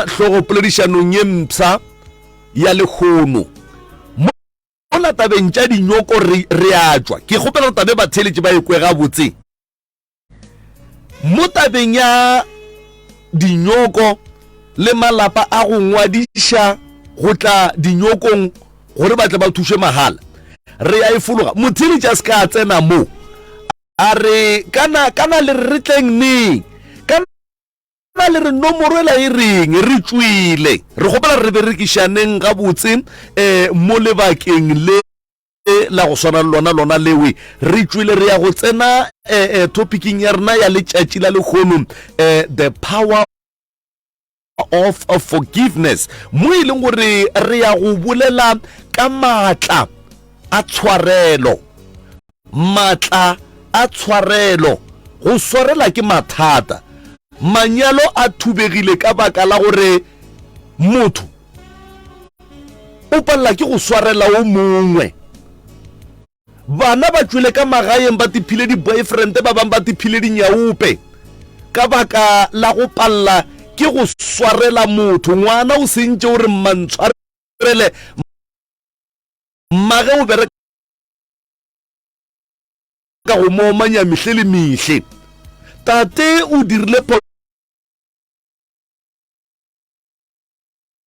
hlogopoledišanong ye mpsha ya lehono. Mola tabeng tša dinyoko re, re a tšwa. Ke kgopela gore tabe batheeletši ba e kwe gabotse. Mo tabeng ya dinyoko le malapa a go ngwadiša go tla dinyokong gore ba tle ba thušwe mahala, re a e fologa. Motheeletši a se ka a tsena mo a re, Kana, kana le re re tleng neng? Kana le re nomoro ela e reng? Re tšwele. Re kgopela re berekišaneng gabotse um mo lebakeng le la go swana le lona lona lewe. Re tšwele re ya go tsena um topicing ya rena ya letšatši la lehono, um the power of forgiveness, mo e leng gore re ya go bolela ka maatla a tshwarelo. Maatla a tshwarelo. Go swarela ke mathata. Manyalo a thubegile ka baka la gore motho o palela ke go swarela o mongwe. Bana ba tšwele ka magaeng ba tiphile di-boyfriend, ba bang ba tiphile dinyaope ka baka la go palela ke go swarela motho. Ngwana o sentše o re mma ntshwarele, mmage o bereka go mo omanya mehle le mehle. Tate o dirile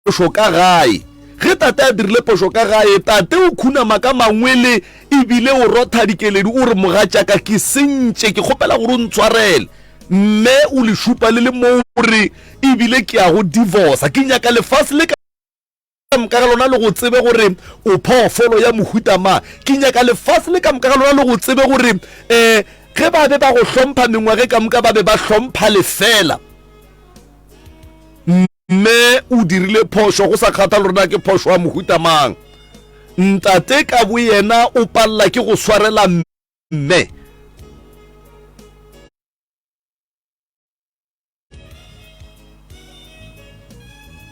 phošo ka gae. Ge tate a dirile phošo ka gae, tate o khunama ka mangwele e bile o rotha dikeledi o re, Mogatšaka, ke sentše, ke kgopela gore o ntshwarele. Mme o le šupa le le moo o re, E bile ke ya go divorsa. Ke nyaka lefase le ka moka ga lona le go tsebe gore o phoofolo ya mohuta mang. Ke nyaka lefase le ka moka ga lona le go tsebe gore um ge ba be ba go hlompha mengwage ka moka ba be ba hlompha lefela. Mme o dirile phošo, go sa kgathale gore na ke phošo ya mohuta mang. Ntate ka boyena o palela ke go swarela mme.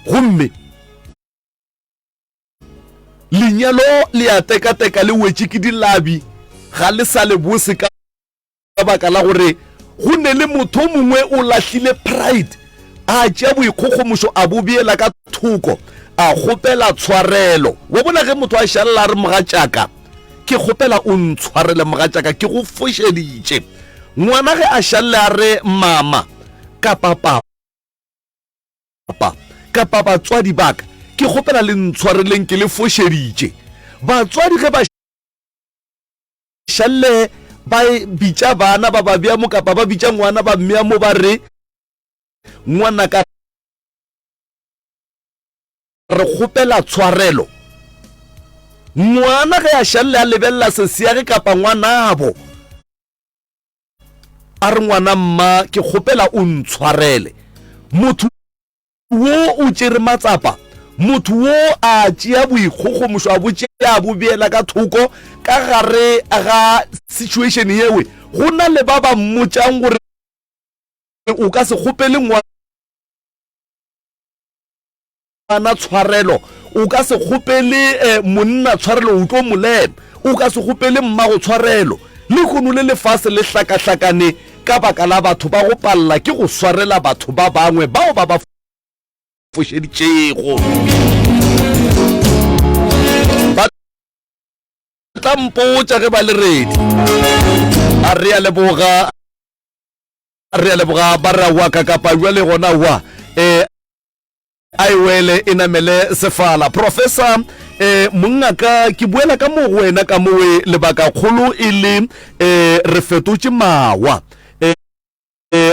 Gomme lenyalo le a tekateka le wetše ke dilabi, ga le sa le bose ka Ka baka la gore go ne le motho o mongwe o lahlile pride, a tšea boikgogomošo a bo beela ka thoko, a kgopela tshwarelo. Wa bona ge motho a šalela a re, Mogatšaka, ke kgopela o ntshwarele, mogatšaka, ke go fošeditše. Ngwana ge a šalle a re, Mama kapa papa kapa batswadi ba ka, ke kgopela le ntshwareleng, ke le fošeditše. Batswadi ge ba. Šalle ba bitša bana ba ba bea mo kapa ba bitša ngwana ba mmea mo ba re, Ngwanaka re kgopela tshwarelo. Ngwana ge a šalle a lebelela sesiage kapa ngwanabo a re, Ngwana mma ke kgopela o ntshwarele. Motho Wo o tšere matsapa. Motho wo a tšea boikgogomošo a bo tšea a bo beela ka thoko ka gare ga situation yewe. Go na le ba ba mmotšang gore o ka se kgopele ngwana tshwarelo, o ka se kgopele monna tshwarelo o tlo mo lema, o ka se kgopele mmago tshwarelo. Lehono le lefase le hlakahlakane ka baka la batho ba go palela ke go swarela batho ba bangwe bao ba ba fošeditšego. Ba tla mpotša ge ba le ready. A re a leboga, re a leboga ba re aowa ka kapa bjale gona wa eh, a e wele e namele sefala. Professor eh, mongaka ke boela ka mo go wena ka mowe lebaka kgolo e le eh, re fetotše mawa eh,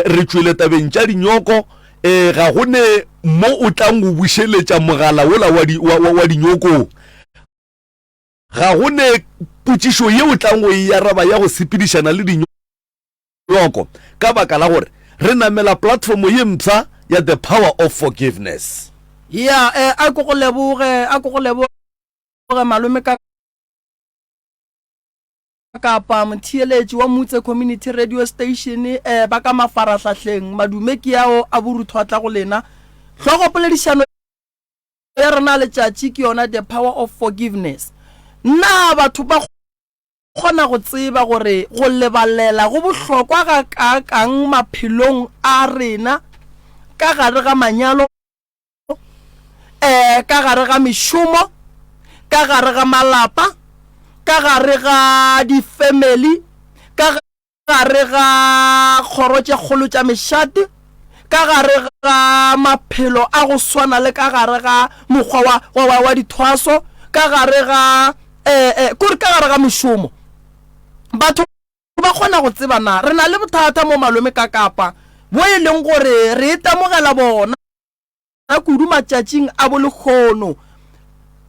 re tšwele tabeng tša dinyoko eh, ga go ne mo o tlang go bušeletša mogala wola wa, di, wa, wa, wa dinyokong ga go ne potšišo ye o tlang go e araba ya go sepedišana le dinyoko hloko ka baka la gore re namela platformo ye mpsha ya The Power of Forgiveness. Ya, eh, a ko go leboge, a ko go leboge malome ka kapa motheeletši wa Mutse Community Radio Station, eh, ba ka mafarahlahleng, madume ke ao a borutho a tla go lena. Hlogopoledišano ya rena letšatši ke yona The Power of Forgiveness. Na batho ba kgona go tseba gore go lebalela go bohlokwa gakaakang maphelong a rena ka gare ga manyalo? um ka gare ga mešomo, ka gare ga malapa, ka gare ga difemeli, ka gare ga kgoro tše kgolo tša mešate, ka gare ga maphelo a go swana le ka gare ga mokgwa wa, wa, wa, wa dithwaso, ka gare ga, eh, eh, kore ka gare ga mešomo. Batho ba kgona go tseba na re na le bothata mo malome ka Kapa bo e leng gore re itemogela bona kudu matšatšing a bolekgono.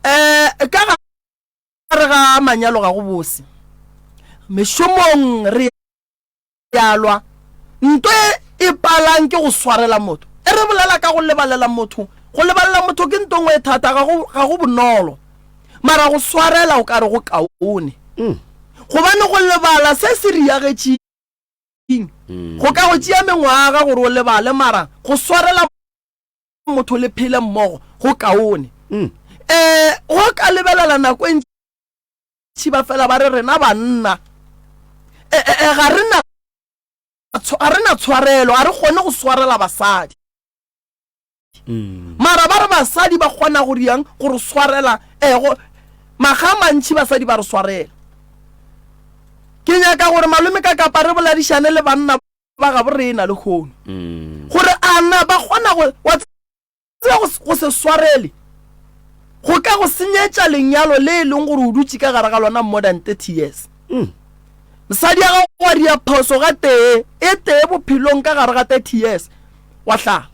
Eh, ka gare ga manyalo ga go bose. Mešomong re ya lwa. Nto e e palang ke go swarela motho. E re bolela ka go lebalela motho, go lebalela motho ke nto nngwe e thata, ga go, ga go bonolo. Mara go swarela o ka re go kaone. Gobane go lebala se se riagetšeng go ka go tšea mengwaga gore o lebale, mara go swarela motho le phele mmogo go kaone. Um go ka lebelela nako e ntši ba fela ba re rena banna e, e, e, ga re na ga re na tshwarelo, ga re kgone go swarela basadi. Mara ba re basadi ba kgona go riang go re swarela ego makga a mantši basadi ba re swarela. Ke nyaka gore malome ka kapa re boladišane le banna ba gabo rena lehono gore a na ba kgona go wa tseba go, go se swarele go ka go senyetša lenyalo le e leng gore o dutše ka gare ga lona more than 30 years. Mosadi ya gago wa ria phoso ga tee e tee bophelong ka gare ga 30 years wa hlala.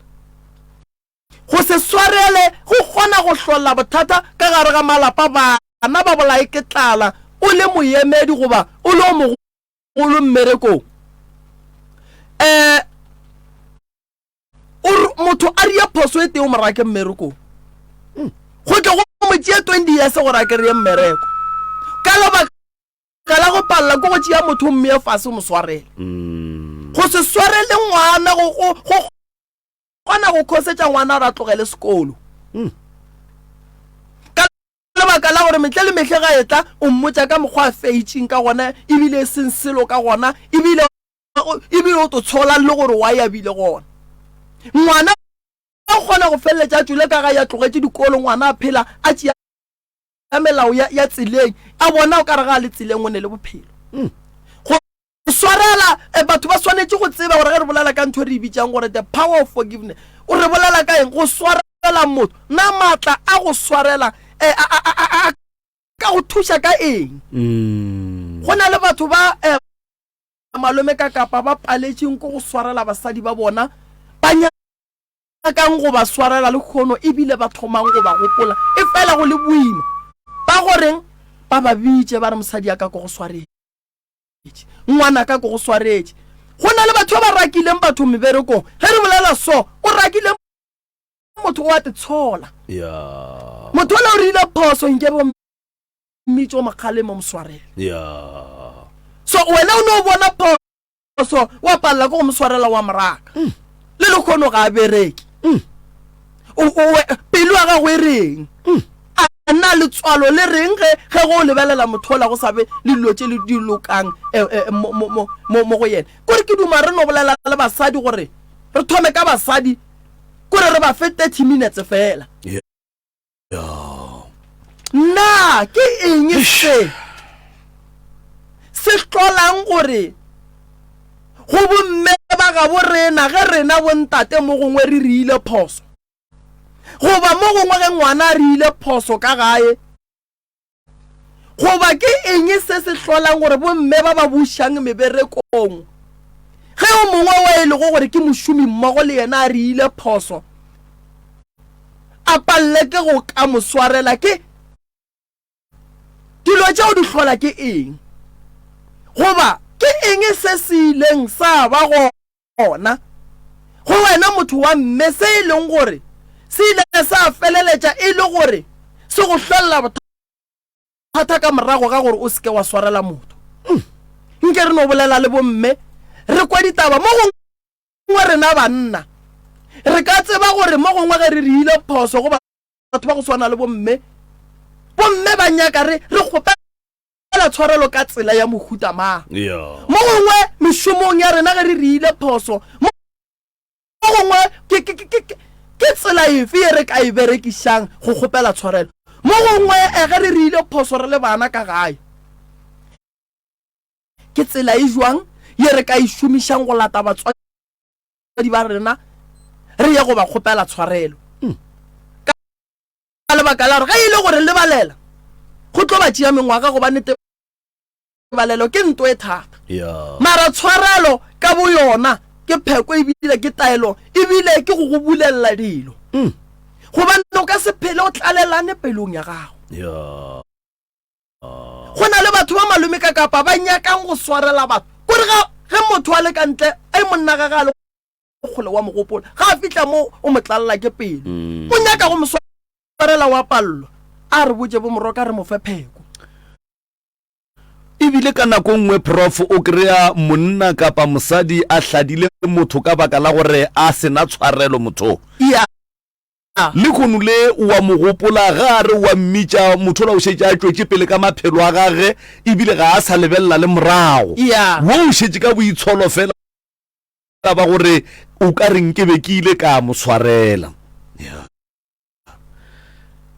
Go se swarele go kgona go hlola bothata ka gare ga malapa bana ba bolaye ke tlala o le moemedi goba o le o mogolo mmerekong. Um o re motho a rie phoso e tee o mo rake mmerekong. Go tle go mo tšee 20 years gore a kry-e mmereko ka lebaka la go palela ke go tšea motho o mmeye fase o mo swarele. Go se swarele ngwana go go go kgona go khosetša ngwana gore a tlogele sekolo. Ka lebaka la gore mehle le mehle ga etla o mmotša ka mokgwa a feitšeng ka gona ebile e seng selo ka gona ebile ebile o to tshola le gore wa ya bile gona. Ngwana o kgona go feleletša a tšwele ka gae a tlogetše dikolo ngwana a phela a tšea melao ya, ya tseleng a bona o ka re ga a le tseleng o ne le bophelo. Go swarela eh, batho ba swanetše go tseba gore ge re bolela ka ntho e re e bitsang gore the power of forgiveness o re bolela ka eng go swarela motho na maatla a go swarela eh, a, a, a, a, ka go thuša ka eng go na le batho ba eh, malome ka kapa ba paletšeng ke go swarela basadi ba bona ba nyakang go ba swarela le kgono ebile ba thomang go ba gopola e fela go le boima ba goreng ba ba bitše ba re mosadi ya ka ko go swaretše Ngwanaka ke go swaretše. Go na le batho ba ba rakileng batho meberekong. Ge re bolela so, o rakile motho o a te tshola. Yeah. Motho ola o rile phoso nke bo mmitše o mokgalemo mo swarele. Yeah. So wena o no bona phoso wa palela ke go mo swarela wa moraka. Mm. Le lekgono ga a bereke. Mm. O, o, pelo ya gago e reng? Mm. A na letswalo le reng ge ge go lebelela motho ola go sa be le dilo tše le di lokang eh, eh, mo, mo, mo, mo, mo go yena? Kore ke duma re no bolela le basadi gore re thome ka basadi kore re ba fe 30 minutes fela. Yeah. Na ke eng se se hlolang gore go bomme ba gabo rena ge rena bontate mo gongwe re riile phoso? Goba mo gongwe ge ngwana a riile phoso ka gae? Goba ke eng se se hlolang gore bomme ba ba bušang meberekong ge o mongwe wa e lego gore ke mošomi mmogo le yena a riile phoso a palele ke go ka mo swarela? Ke dilo tšeo di hlola ke eng? Goba ke eng se se ileng sa ba gona go wena motho wa mme se e leng gore se ile sa feleletša e le gore se go hlolela bothata ka morago ga gore o se ke wa swarela motho? Nke re no bolela le bomme re kwe ditaba mo gongwe rena banna re ka tseba gore mo gongwe ge re riile phoso go batho ba go swana le bomme, bomme ba nyaka re re kgopela tshwarelo ka tsela ya mohuta mang. Mo gongwe mešomong ya rena ge re riile phoso, mo gongwe ke, ke, ke, ke, Ke tsela efe ye re ka e berekišang go kgopela tshwarelo? Mo gongwe ge re rile phoso re le bana ka gae, ke tsela e jwang ye re ka e šomišang go lata batswadi ba rena re ye go ba kgopela tshwarelo? Ka lebaka la gore ge e le gore lebalela go tlo ba tšea mengwaga gobane tebalelo ke nto e thata. Mara tshwarelo ka boyona ke pheko ebile ke taelo ebile ke go go bulelela dilo. Gobane o ka se phele o tlalelane pelong ya gago. Go na le batho ba malome ka kapa ba nyakang go swarela batho. Kore ga ge motho a le ka ntle, ai monna ga ga a le kgole wa mo gopola. Ga a fihla mo o mo tlalela ke pelo. O nyaka go mo swarela wa pallwa. A re botše bo Moroka re mo fe pheko. E bile ka nako nngwe prof o kry-a monna kapa mosadi a hladile motho ka baka la gore a se na tshwarelo motho. Yeah. Lehono le o a mo gopola ge a re o a mmitša, motho ola o šetše a tšwetše pele ka maphelo a gage ebile ga a sa lebelela le morago. Yeah. Wo o šetše ka boitsholo fela ba gore o ka re nke be ke ile ka mo swarela. Yeah.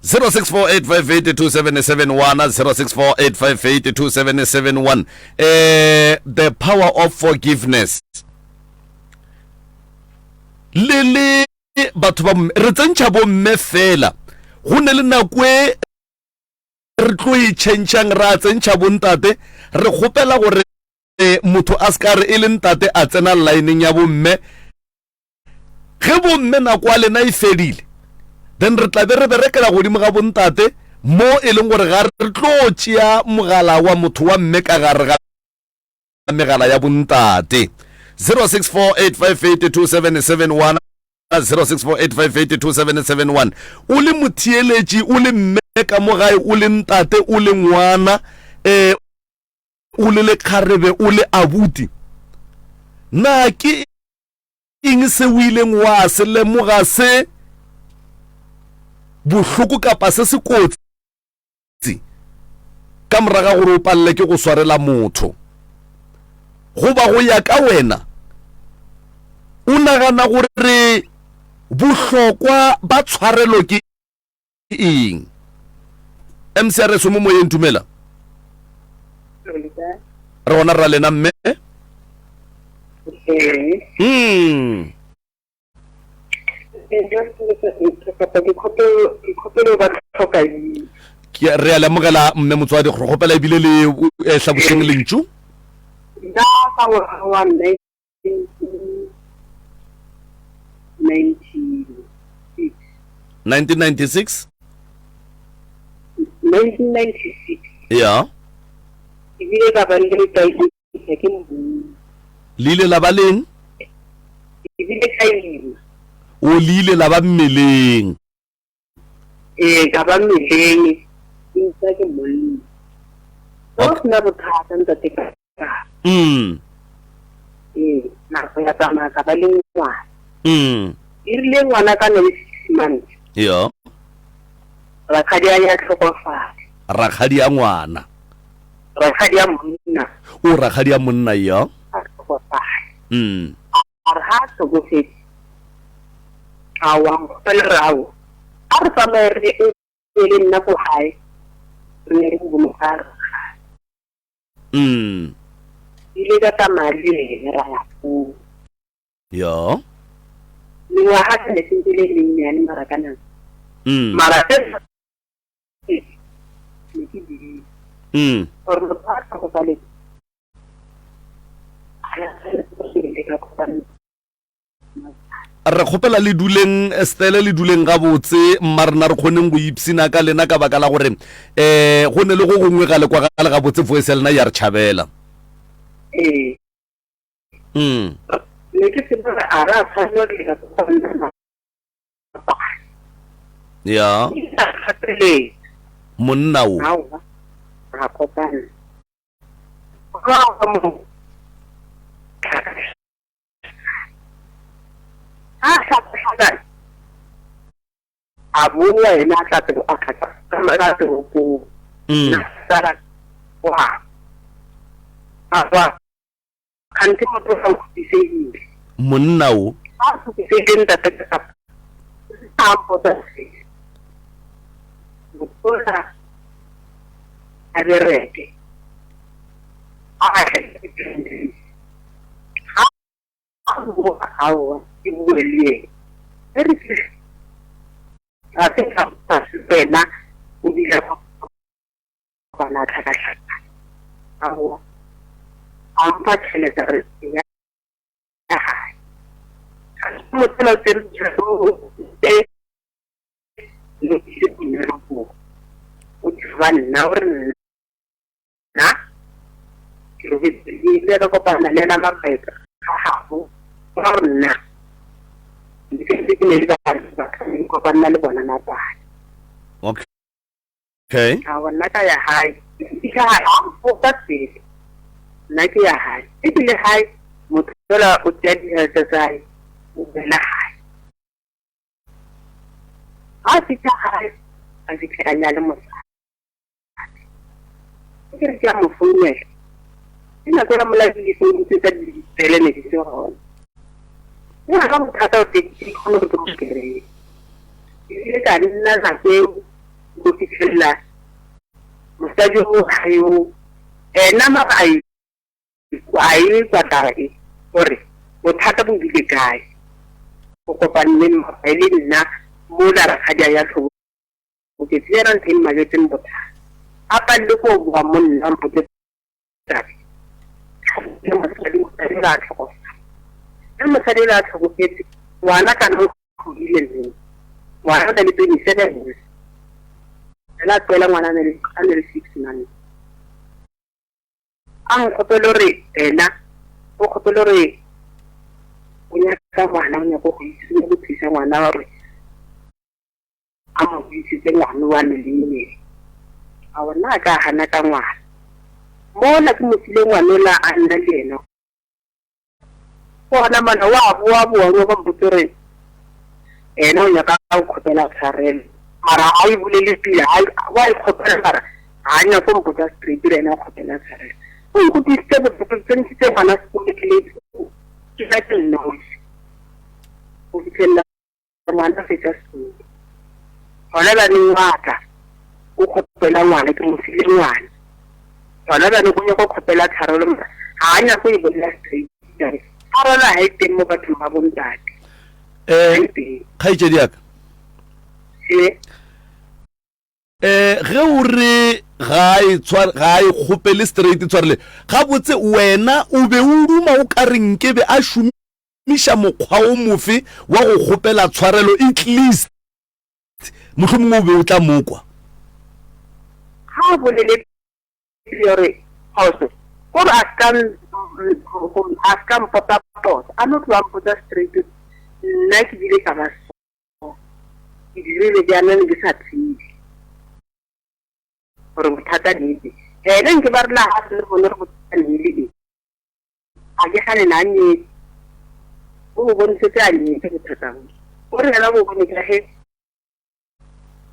0648582771 0648582771 eh the power of forgiveness le le batho ba re tsentšha bomme fela go ne le nako e re tlo e tšhentšhang ra tsentšha bontate re kgopela gore motho a se ka re e le ntate a tsena lineng ya bomme Ge bomme nako ya lena e fedile, then re tla be re berekela godimo ga bontate mo e leng gore ga re tlo tšea mogala wa motho wa mme ka gare ga megala ya bontate. 0648582771 0648582771 o le motheeletši o le mme ka mo gae o le ntate o le ngwana eh o le lekgarebe o le abuti na ke Eng se o ileng wa se lemoga se bohloko kapa se se kotsi ka morago ga gore o palele ke go swarela motho? Goba go ya ka wena, o nagana gore bohlokwa ba tshwarelo ke eng? MCRS o mo moyeng, dumela. Re gona rra lena mme. Mm. Ke re a lemogela mme motswadi go kgopela ebile le eh, hlabošeng lentšu. Nna ka ngwaga wa 1996. 1996? 1996. Ya. Ke bile ka ba le ka ima ke monna. Le ile la ba leng? Ke bile ka ima. O le ile la ba mmeleng. Ee, ka ba mmeleng, ke ntse ke monna. Go sena bothata ntate ka. Mm. Ee, nako ya tsamaya ka ba le ngwana. Mm. E rile ngwana ka na le six months. Yo. Rakgadi a ya tlhokofala. Rakgadi ya ngwana. Rakgadi ya monna. O rakgadi ya monna yo. A tlhokofala. Mm. A re ha a tlhokofetse. A wa nkgopela re ao. A re tsamaye re e le nna ko gae. Re ye re boloka rakgadi. Mm. Ile ka tsamaya le ene ra ya koo. Yo. Mengwaga ke ne sentse le mennyane mara ka nako. Mm. Mara se ne ke di. Mm. Gore motho a tlhokofaletse. A ya ka kopana. Re kgopela le duleng Stele le duleng gabotse mma rena re kgoneng go ipsina ka lena ka baka la gore um go ne le go gongwe ga le kwagale gabotse voice ya lena ya re tšhabela. Ee. Mm. Ne ke tseba gore a ra tshwanela ke ka kopana Ya. Gateletse. Monna o. Aowa. Ra kopana. Ba mo. A hlakahlakane a boa yena a tla a tla ka toropong mm. na sala wa a wa kganthe motho ga o khutisegile monna o a khutisegile ntate ka A mpotsa se. Motola a bereke. A tle ga a boa aowa ke bue le yena. Ge re fihla ga se ka wena o dira kopana a tlhakatlhakana. Aowa a mpha tšhelete re ya gae. Motsela o tsere tšhelete o tseba nna o re nna ke robetse ke ile ka kopana le ena makgetlo ga gabo ba gore nna ke ntse ke ne le ba ke kopana le bona nakwana okay a nna ka ya gae fitlha gae a mpotsa pele nna ke ya gae ebile gae motho fela o tsaya ditšhelete tsa gae o boela gae ga a fitlha gae a fitlha a nyale mosadi ke re ke a mo founela ke nako ya moladi difounu tse tsa ditsele ne di se gona ke ga bothata o teng ke kgone go ke mo kry-e ebile ka nna nako eo go fitlhelela mosadi o ga yo ena mara a a e kwa taba e gore bothata bo bile kae go kopane le le nna mola rakgadi a ya tlhobo ke tsena ntho e mmaletseng bothata a palele ko boa mo nna mpotse taba mosadi mosadi o a tlhokofala ge mosadi o a tlhokofetse ngwana kana o godile mme ngwana o na le 27 years fela a tloela ngwana a ne le six months a nkgopele gore ena o kgopele gore o nyaka ngwana o nyaka go itse go thusa ngwana gore a mo buisitse ngwana wa me le mmele a ona a ka gana ka ngwana mola ke mo file ngwana ola a nna le ena gona mana wa boa boa o ba mpotse gore ena o nyaka go kgopela tshwarelo mara ga e bolele pila wa e kgopela mara ga a nyako mpotsa straight re ena o kgopela tshwarelo o nkutlwisitse botlhoko tsentshitse ngwana sekolo ke le ke ka ke nnosi go fitlhelela Ngwana fetsa sekolo. Gona bjaneng wa tla o kgopela ngwana, ke mo file ngwana. Gona bjaneng o nyaka go kgopela tshwarelo mara ga a nyako e bolela straight. Tshwarelo ga e teng mo bathong ba bontate. Eh, Ga e teng. Kgaetšedi ya ka. Ee. Eh, ge o re ga e tshware ga e kgopele straight tshwarele gabotse wena o be o duma o ka re nkebe a šomiša Šomiša mokgwa o mofe wa go kgopela tshwarelo at least mohlomongwe o be o tla mo kwa. Ga a bolele pele gore phoso kore a ska a ska mpotsa phoso a no tloga mpotsa straight nna ke bile ka ba so ke dirile jaana ne ke sa tsebe gore bothata ne ene nke ba re la ga re bone gore bothata ne le eng. A ke gane na nyetse. O bo bontshetse a nyetse bothata bo. O re yena bo bone ka ge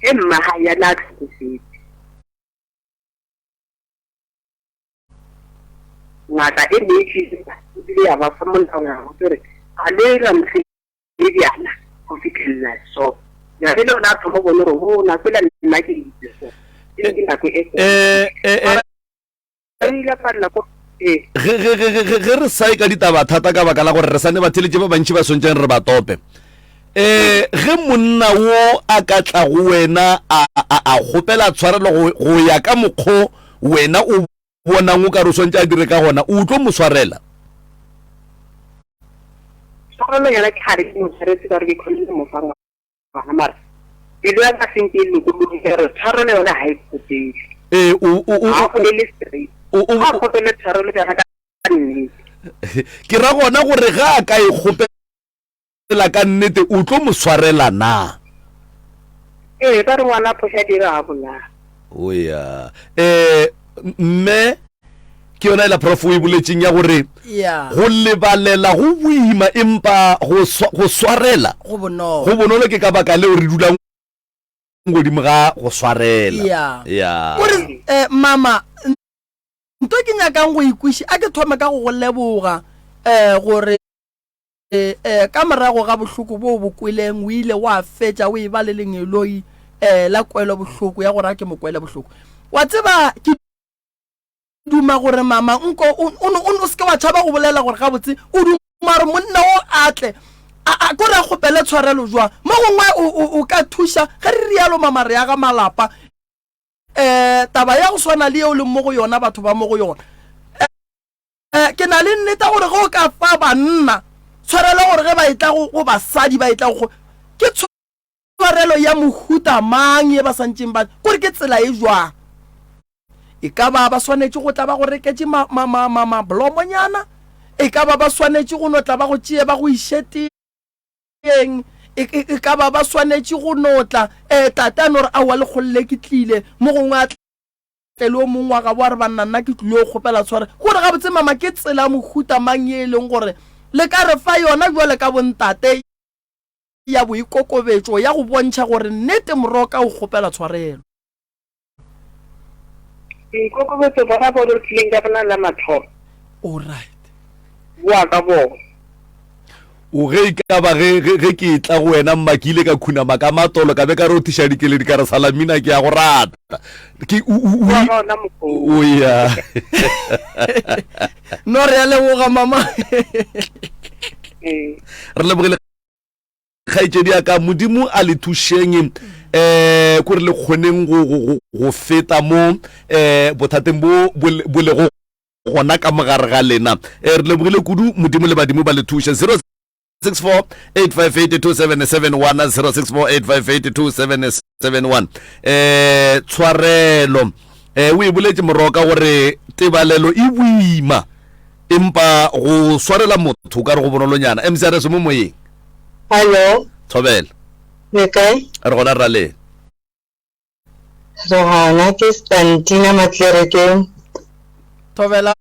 ge mma ga ya na tlhokofetse. Ngaka e ne e tlile ebile ya ba fa molao ya botsa gore a le la mo le bjana go fitlhelela so. Ya le lona a thoma bone gore o nako e la nna ke itse so. E ke nako e. Eh eh eh Ge, ge, ge, ge, ge re sa ye ka ditaba thata ka baka la gore re sa ne batheletše ba bantši ba swantšeng re ba tope. Um ge monna wo a ka tla go wena a, a, a kgopela tshwarelo go, go ya ka mokgo wena o bonang o ka re o swantše a dire ka gona, o tlo mo swarela? Tshwarelo yona ke gare ke mo tshwaretse ka gore ke kgonne go mo fa ngwana mara pelo ya ka senke e lokologile gore tshwarelo yone ga e kgopele. Ee, o, o, o, Ga o bolele straight. o, o, Ga o kgopele tshwarelo yona ka nnete. Ke ra gona gore ga a ka e kgopela ka nnete o tlo mo swarela na? Ee, ba re ngwana phoša dira ga bolaya. O ya. Eh, mme ke yona ela prof o e boletseng ya gore Yeah. go lebalela go boima empa go swa- go swarela Go bonolo. go bonolo ke ka baka leo re dulang godimo ga go swarela Yeah. ya O re eh, mama nto ke nyakang go ikweši a ke thome ka go go leboga eh gore. um ka morago ga bohloko boo bo kweleng o ile wa fetša o eba le lengeloi um la kwelobohloko ya gore a ke mo kwele bohloko. Wa tseba ke duma gore mama nko o, o, o, o se ke wa tšhaba go bolela gore gabotse o duma gore monna o a tle a, a kore a kgopele tshwarelo jwang. Mo gongwe o, o, o ka thuša ge re rialo mama re aga malapa. Um taba ya go swana le yeo leng mo go yona batho ba mo go yona. Um ke na le nneta gore ge o ka fa banna tshwarelo gore ge ba etla go, go basadi ba etla go ke tshwarelo ya mohuta mang ye ba santšeng ba kore ke tsela e jwang. E ka ba ba swanetše go tla ba go reketše ma, ma, ma, ma, mablomonyana? E ka ba ba swanetše go no tla ba go tšee ba go iše teng? E, e, e ka ba ba swanetše go no tla, eh, tate a no re, aowa, lekgolle ke tlile, mo gongwe a tle le o mongwe wa gabo a re, banna, nna ke tlile go kgopela tshwarelo. Gore gabotse, mama, ke tsela ya mohuta mang ye e leng gore le ka re fa yona bjale ka bontate ya boikokobetšo ya go bontšha gore nnete moroka o kgopela tshwarelo? Boikokobetso bona bo re tlileng ka bona la mathomo. All right. Boa ka bona. O ge e ka ba ge, ge, ge ke etla go wena mma ke ile ka khunama ka matolo ka be ka rothiša dikeledi ka re Salamina ke a go rata. Ke o, o, o, Boa ka ona mokgwa o ya. No re a leboga mama. Ee. Re lebogile Kgaetšedi ya ka, Modimo a le thušeng um kore le kgoneng go, go, go, go feta mo um bothateng bo bo lego gona ka mogare ga lena. Um re lebogile kudu, Modimo le badimo ba le thuše. 064 858 2771 064 858 2771 um tshwarelo um o e boletše moroka gore tebalelo e boima empa go swarela motho o ka re go bonolonyana. MCRS mo moyeng. Hallo. Thobela. Le kae? Re gona rra le. Re gona ke Stantina Matlerekeng. Thobela.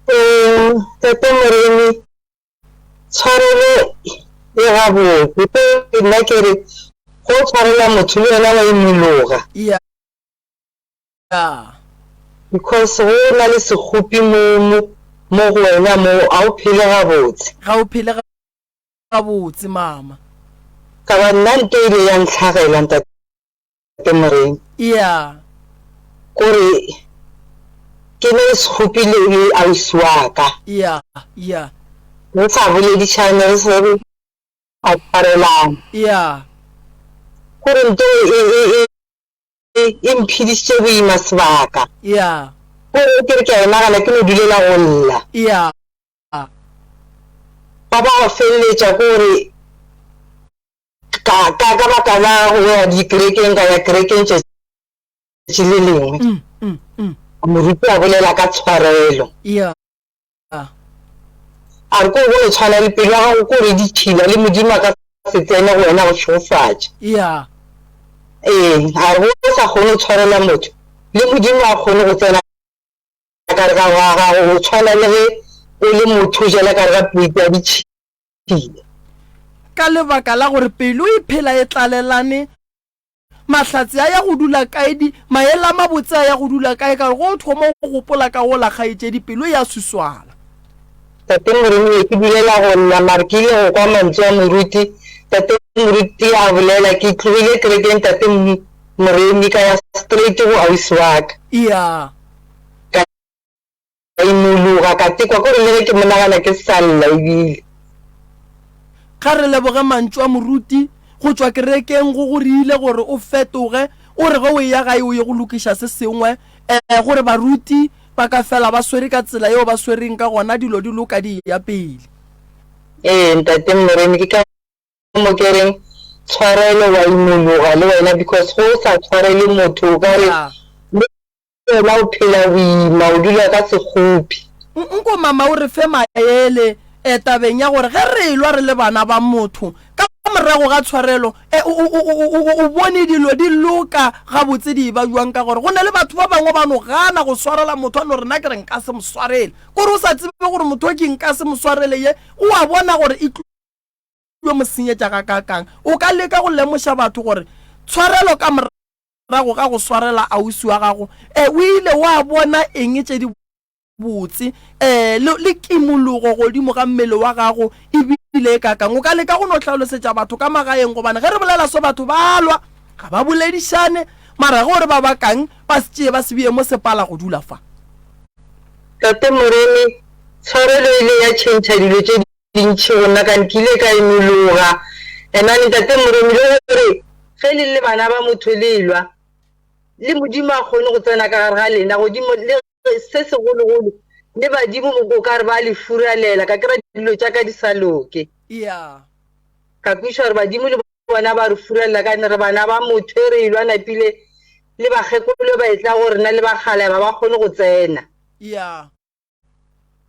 Eh, Tate Moremi, tshwarelo e gabotse. Nna ke re go tshwarela motho le wena wa imologa. Yeah. Because go na le sekgopi mo, mo, mo go wena mo, ga o phele gabotse. Ga o phele gabotse, mama. Ka ba nna nto e ile ya ntlhagela, Ntate Moremi. Yeah. Kore ke ne le sekgopi le, le ausi wa ka. Yeah, yeah. Re sa boledišane, re sa re a tshwarelana. Yeah. Kore nto e, e, e, e mphedišitše boima sebaka. Yeah. Gore ke re ke a e nagana ke no dulela go lla. Yeah. Ba ba go feleletša ke gore ka ka ka baka la go ya dikerekeng ka ya kerekeng tšatši le lengwe. Mm, mm, mm. Moruti a bolela ka tshwarelo. Yeah. A re ko go no tshwana le pelo ya gago ko re ditšhila le Modimo a ka se tsene go wena go šegofatša. Yeah. Ee, a re go sa kgone go tshwarela motho le Modimo a kgone go tsena ka gare ga ga gago go tshwana le ge o le motho o jela ka gare ga plate ya ditšhila. Ka lebaka la gore pelo e phela e tlalelane Mahlatse a ya go dula kae? Di, maele a mabotse a ya go dula kae? Ka gore ge o thoma go gopola ka wola kgaetšedi, pelo e a suswala. Tate Moremi, ke dulela go lla mare ke ile go kwa mantšu a moruti, Tate Moruti a bolela, ke tlogile kerekeng Tate Moremi ka ya straight go ausi wa ka. Yeah. Ka imologa, ka tekwa ke gore le ge ke mo nagana ke sa lla ebile. Ga re leboge mantšu a moruti go tšwa kerekeng go go rile gore o fetoge, o re ge o eya gae o ye go lokiša se sengwe, ee, gore baruti ba ka fela ba swere ka tsela yeo ba swereng ka gona, dilo di loka di eya pele. Ee, Ntate Moremi, ke ka mo ke reng tshwarelo wa imologa le wena because ge o sa tshwarele motho o ka re Yeah. le Wena o phela boima, o dula ka sekgopi. Nko mama o re fe maele e tabeng ya gore ge re elwa re le bana ba motho ka morago ga tshwarelo e o, o, o, o, o bone dilo di loka gabotse di eba bjang ka gore go na le batho ba bangwe ba no gana go swarela motho a no re nna ke re nka se mo swarele kore o sa tsebe gore motho o ke nka se mo swarele ye o a bona gore e tlo mo senyetša gakaakang o ka leka go lemoša batho gore tshwarelo ka morago ga go swarela ausi wa gago e o ile wa bona eng tše di. botse um le, le kimologo godimo ga mmele wa gago e bile e kakang. O ka leka go no hlalosetša batho ka magaeng, gobane ge re bolela so batho ba lwa, ga ba boledišane, mara ge o re ba bakang, ba se tšee ba se bee mo sepala go dula fa. Tate Moremi, tshwarelo e ile ya tšhentšha dilo tše dintši go nna ka nkile ka imologa. Enane Ntate Moremi le gore ge le le bana ba motho le elwa, le Modimo a kgone go tsena ka gare ga lena godimo le se segologolo le badimo o ka re ba le furalela ka kry dilo tša ka di sa loke. Yeah. Ka kwiša gore badimo le bona ba re furalela ka ne re bana ba motho e re elwa napile le bakgekolo ba etla go rena le bakgalaba ba kgone go tsena. Yeah.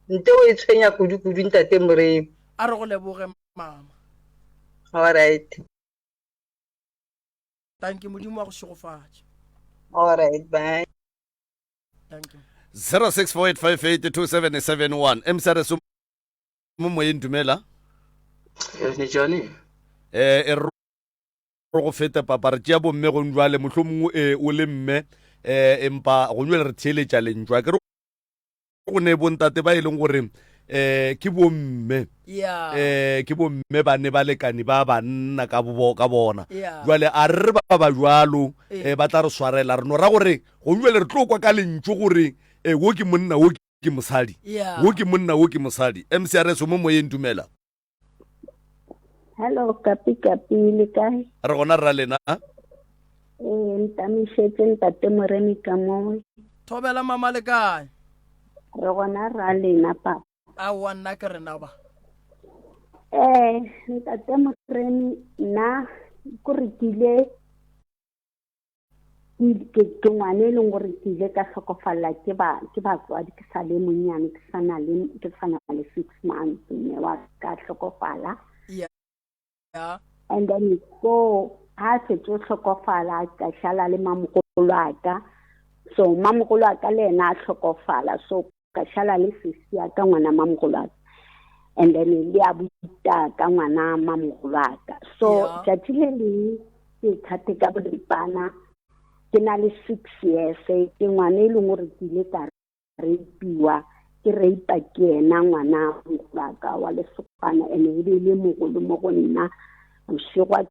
Nte o e tshwenya kudu-kudu Ntate Moremi. A re go leboge mama. All right. Thank you, Modimo wa go šegofatše. All right, bye. Thank you. 0648582771 mcrs mo moyeng dumela. Yes, ni Johnny. Eh e re go fete papa re tšea bomme gong jwale mohlomongwe eh, o le mme eh empa gong jwale re theeletša lentšwa ke re go ne bontate ba e leng gore eh ke bomme Yeah. eh ke bomme ba ne balekani ba banna ka bo ka bona Yeah. jwale a re re ba ba jwalo Eh. eh ba tla re swarela re no ra gore gong jwale re tlo kwa ka lentšu gore eh wo ke monna wo ke mosadi Yeah. wo ke monna wo ke mosadi mcrs o mo moyeng dumela Hello, kapi kapi le kae? Re gona rra lena. Ee, ntamišetse ntate Moremi ka mo. Thobela mama le kae? Re gona rra lena papa. Aowa nna ke rena ba. Eh, ntate Moremi nna ko re kile ke ke ngwane e leng gore ke ile ka tlhokofalela ke ba ke batswadi ke sa le monnyane ke sa na le ke sa na le six months mme wa ka tlhokofala yeah. and then ko ha setse o tlhokofala ka šala le mamogolo a ka so mamogolo a ka le ena a tlhokofala so ka šala le sesi ya ka ngwana mamogolo a ka and then le a buta ka ngwana mamogolo a ka so tšatši le lengwe ke thate ka boripana ke na le six years ke ngwana e leng gore ke ile ka rapiwa ke raipa ke ena ngwana mogolo a ka wa lesogana ene e be e le mogolo mo go nna bošego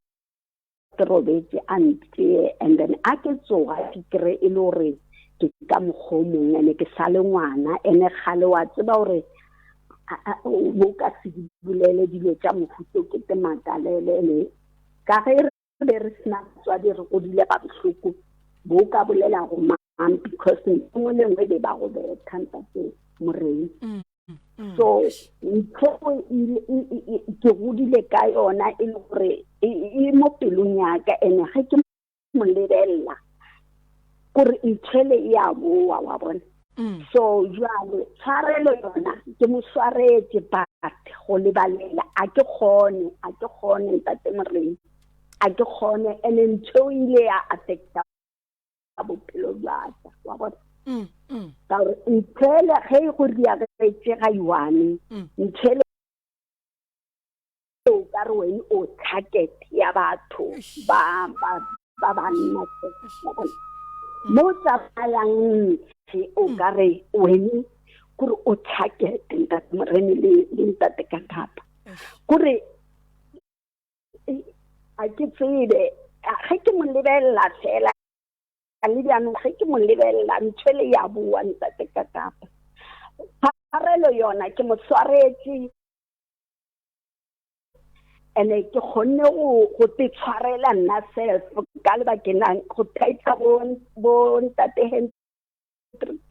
ke robetse a ntee and then a ke tsoga ke kry e le gore ke ka mokgwa o mongwe ene ke sa le ngwana ene gale wa tseba gore bo ka se di bolele dilo tša mohuto ke te makalele ene ka ge re be re sena batswadi re godile ga bohloko bo ka bolela go mang because nngwe le nngwe be ba go betha ntate moreng mm. Mm. so ntho ke godile ka yona e le gore e mo pelong yaka ene ge ke mo lebelela kore nthwele e a boa wa bona mm. so jwale tshwarelo yona ke mo swaretse but go lebalela a ke kgone a ke kgone ntate moreng a ke kgone ene ntho e ile ya affecta bophelo bja ka wa bona mm, mm. ka gore nthele ge e go riagetše ga iwane mm. nthele o ka re wene o target ya batho ba ba ba banna mo tsamayang ntshe o ka re wene kore o target ntate morene le ntate ka thapa kore a ke tsebe ge ke mo lebelela fela le bjanong ge ke mo lebelela ntho le ya boa ntate ka kapa tshwarelo yona ke mo tshwaretse ene ke kgonne go go te tshwarela nna self ka lebakeng la go thaitsa bo bo ntate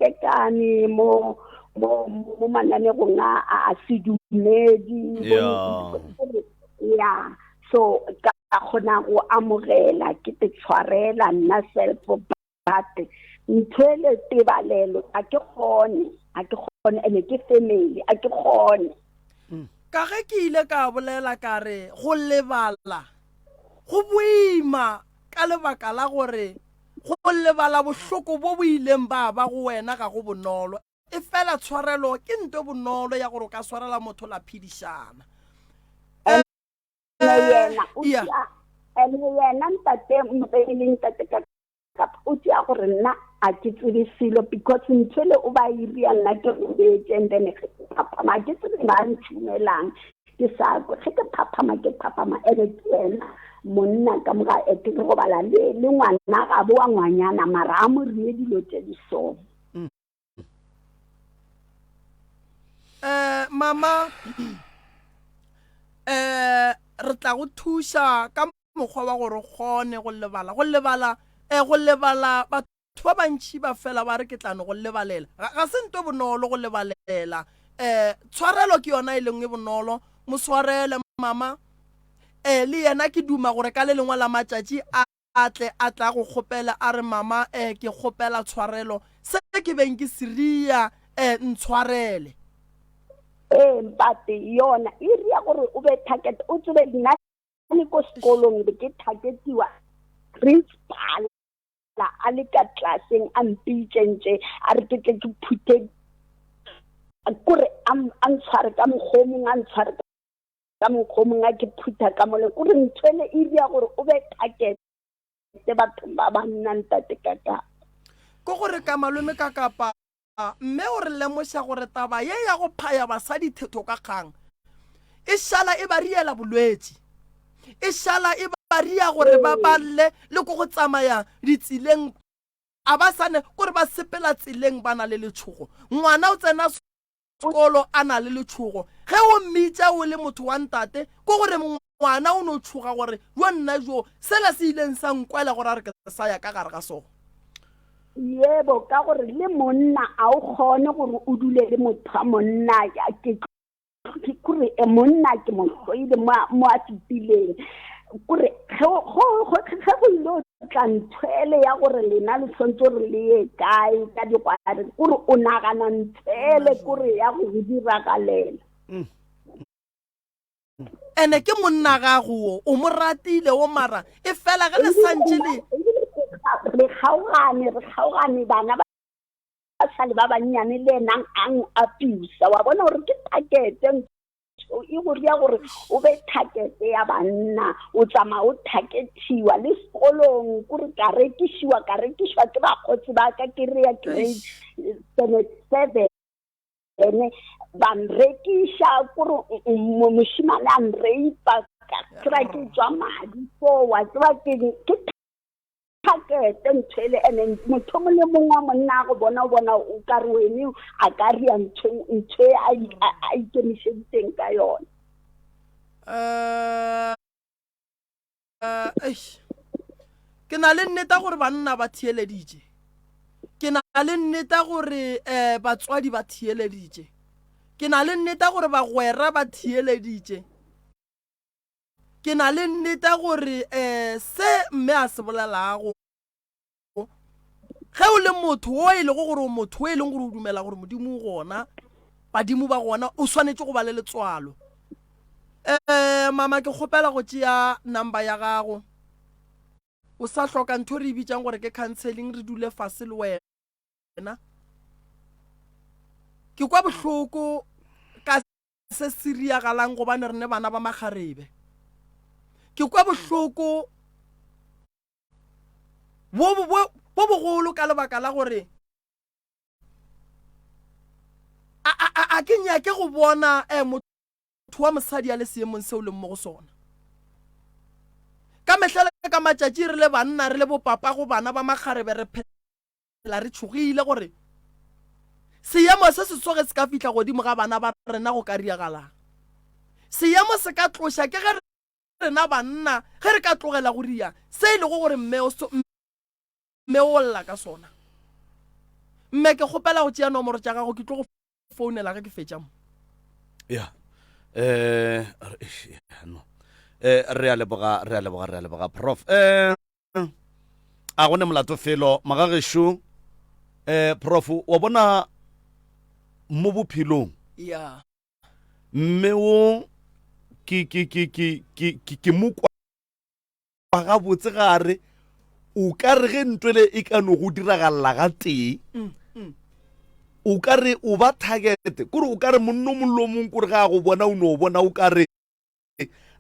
Kekane mo mo mo mananegong a a sedumedi ya so ka kgona go amogela ke te tshwarela nna self but ntho e le tebalelo a ke kgone a ke kgone ene ke family a ke kgone ka ge ke ile ka bolela ka re go lebala go boima ka lebaka la gore Go lebala bohloko bo bo ileng ba ba go wena ga go bonolo, efela tshwarelo ke nto e bonolo ya gore o ka swarela motho la phedišana. Ene yena o tšea, ene yena ntate Moremi le ntate Kakapa o tšea. gore nna a ke tsebe selo because ntho ele o ba iria nna ke robetse and then ge ke phaphama a ke tsebe ba ntšhumelang ke sa kwe ge ke phaphama ke phaphama ene ke yena monna ka moga e ke robala le le ngwana gabo wa ngwanyana mara a mo rie dilo tse di so eh mama eh re tla go thuša ka mokgwa wa gore o kgone go lebala go lebala eh go lebala batho ba bantši ba fela ba re ke tla no go lebalela ga se nto bonolo go lebalela eh tshwarelo ke yona e leng e bonolo mo swarele mama eh le yena ke duma gore ka le lengwe la matšatši a a tle a tla go kgopela a re mama eh ke kgopela tshwarelo se ke beng ke se ria eh ntshwarele ee mpate yona e ria gore o be target o tsebe nna le ko sekolong be ke targetiwa principal a le ka tlaseng a mpitšentše a re ke tle ke phuthe kore a ntshware ka mokgwa o mongwe a ntshware ka mokgwa o mongwe a ke phutha ka mole kore ntho ele e dira gore o be target bathong ba ba nna ntate ka kapa ke gore ka malome ka kapa mme o re lemoša gore taba ye ya go phaya basadi thetho ka kgang e šala e ba riela bolwetši e šala e ba ria gore ba balle le ko go tsamaya ditseleng a ba sane kore ba sepela tseleng ba na le letšhogo ngwana o tsena sekolo a na le letšhogo ge o mmitša o le motho wa ntate ko gore ngwana o no tšhoga gore yo nna jo sela se ileng sa nkwela gore a re ke sa ya ka gare ga sona. Yebo, ka gore le monna a o kgone gore o dule le motho wa monna ke kore eh, monna ke mo hloile mo a fetileng kore ge go ile o tla nthwele ya gore lena le tshwanetse gore le ye kae ka digware kore o nagana nthwele kore ya go go diragalela mm. Ene ke monna gago wo o mo ratile wo mara e fela ge le santše le re kgaogane re kgaogane bana ba sale ba bannyane le enang ang apusa wa bona gore ke targete e go ria gore o be targete ya banna o tsamaya o targetiwa le sekolong kore ka rekišiwa ka rekišwa ke bakgotsi ba ka ke re ya grade 7 ene ba nrekiša kore mošimane a nreipa ka kry ke tswa madi so wa tseba ke ke targete ntho ele ene motho mongwe le mongwe wa monna a go bona o bona o ka re wene a ka ria ntho ntho e a ikemišeditseng ka yone um ke na le nneta gore banna ba theeleditše ke na le nneta gore um batswadi ba theeleditše ke na le nneta gore bagwera ba theeleditše ke na le nneta gore um se mme a se bolelago Ge o le motho wo e lego gore o motho wo e leng gore o dumela gore Modimo o gona, badimo ba gona, o swanetše go ba le letswalo. Um mama ke kgopela go tšea number ya gago. O sa hloka ntho re e bitsang gore ke counseling, re dule fase le wena. Ke kwa bohloko ka se se riagalang gobane re ne bana ba makgarebe. Ke kwa bohloko bo bo bogolo ka lebaka la gore a, a, a ke nyake go bona eh, motho wa mosadi a le seemong seo leng mo go sona ka mehla le ka matšatši re le banna re le bopapa go bana ba makgarebe re phela re tšhogile gore seemo se se tsoge se ka fihla godimo ga bana ba rena go ka riagalang seemo se ka tloša ke ge Rena banna ge re ka tlogela go ria se e lego gore mme o mme o lla ka sona. Mme ke kgopela go tšea nomoro tša gago ke tlo go founela ge ke fetša mo. Ya. Eh no. Eh re a leboga re a leboga re a leboga prof. Eh a go ne molato felo magagešo eh prof wa bona mo bophelong. Ya. Mme wo ke ke ke ke ke ke ke mo kwa gabotse gare o ka re ge ntwele e ka no go diragalela ga tee mm, mm. o ka re o ba target kore o ka re monno mollo mong kore ga a go bona o no bona o ka re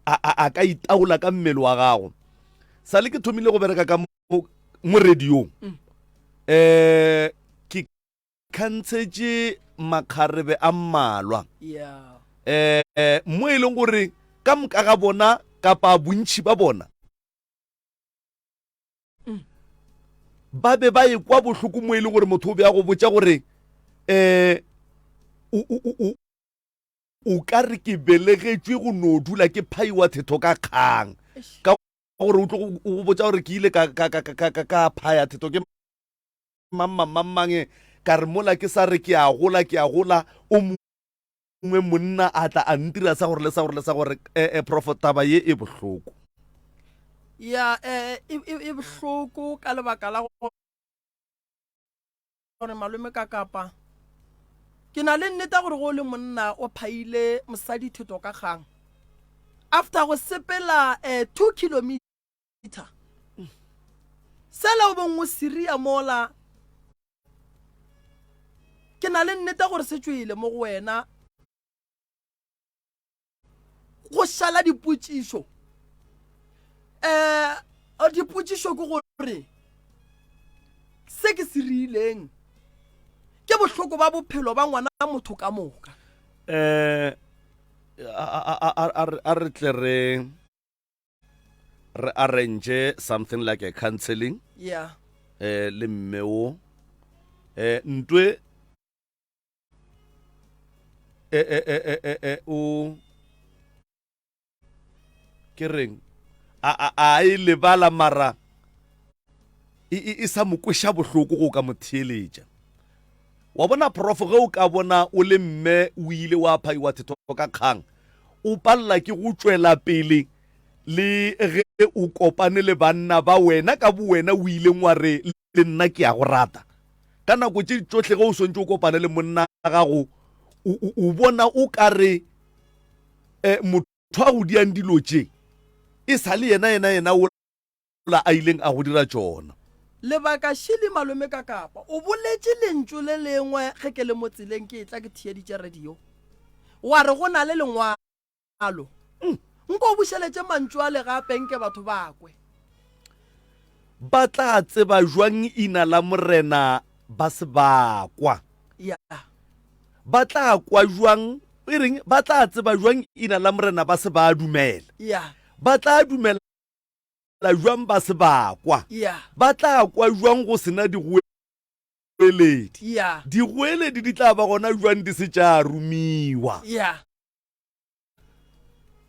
a, a, a ka itaola ka mmele wa gago sa le ke thomile go bereka ka mo radiong mm. Eh ke khantshetše makgarebe a mmalwa. Yeah. Eh mo e leng gore ka moka ga bona kapa bontši ba bona mm. ba be ba ekwa bohloko mo e leng gore motho o be a go botša gore um o ka re ke belegetšwe go no dula ke phaiwa thetho ka kgang ka gore o tlo go botša gore ke ile ka phaya thetho ke mang mang mang mang ka re mola ke sa re ke a gola ke a gola o mongwe monna a tla a ntira sa gore le sa gore le sa gore eh, eh, profo taba ye e bohloko ya eh, e, e, e bohloko ka lebaka la gore malome ka kapa ke na le nnete gore go le monna o phaile mosadi theto ka kgang after go sepela eh, 2 kilometer sela o bong o siria mola ke na le nnete gore se tšwele mo go wena go šala dipotšišo um dipotšišo ke gore se ke se rileng ke bohloko ba bophelo ba ngwana motho ka moka um a re tle re re arrange something like a counseling yeah eh le mme o eh ntwe eh eh eh eh eh, eh o ke reng a a a e lebala mara e, e, e sa mo kweša bohloko go ka mo theeletša wa bona prof ge o ka bona o le mme o ile wa phaiwa thetho ka kgang o palela ke go tšwela pele le ge o kopane le banna ba wena ka bowena o ileng wa re le nna ke a go rata. Ka nako tše tšohle ge o swantše o kopane le monna gago, o, o, o bona o ka re eh, motho a go diang dilo tše e sa le yena yena yena ola a ileng a go dira tšona. Lebaka šili malome ka kapa o boletše lentšu le lengwe ge ke le mo tseleng ke etla ke theeditše radio wa re go na le lengwalo. Alo. Nko o bušeletše mantšu ale gape nke batho ba kwe. Ba tla tseba jwang ina la Morena ba se ba kwa? Ya. Ba tla kwa jwang, e reng, ba tla tseba jwang ina la Morena ba se ba dumela? Ya. Ba tla dumela jwang ba se ba kwa? Ya. Ba tla kwa jwang go se na digoeledi? Ya. Digoeledi di tla ba gona jwang di se tša romiwa? Ya.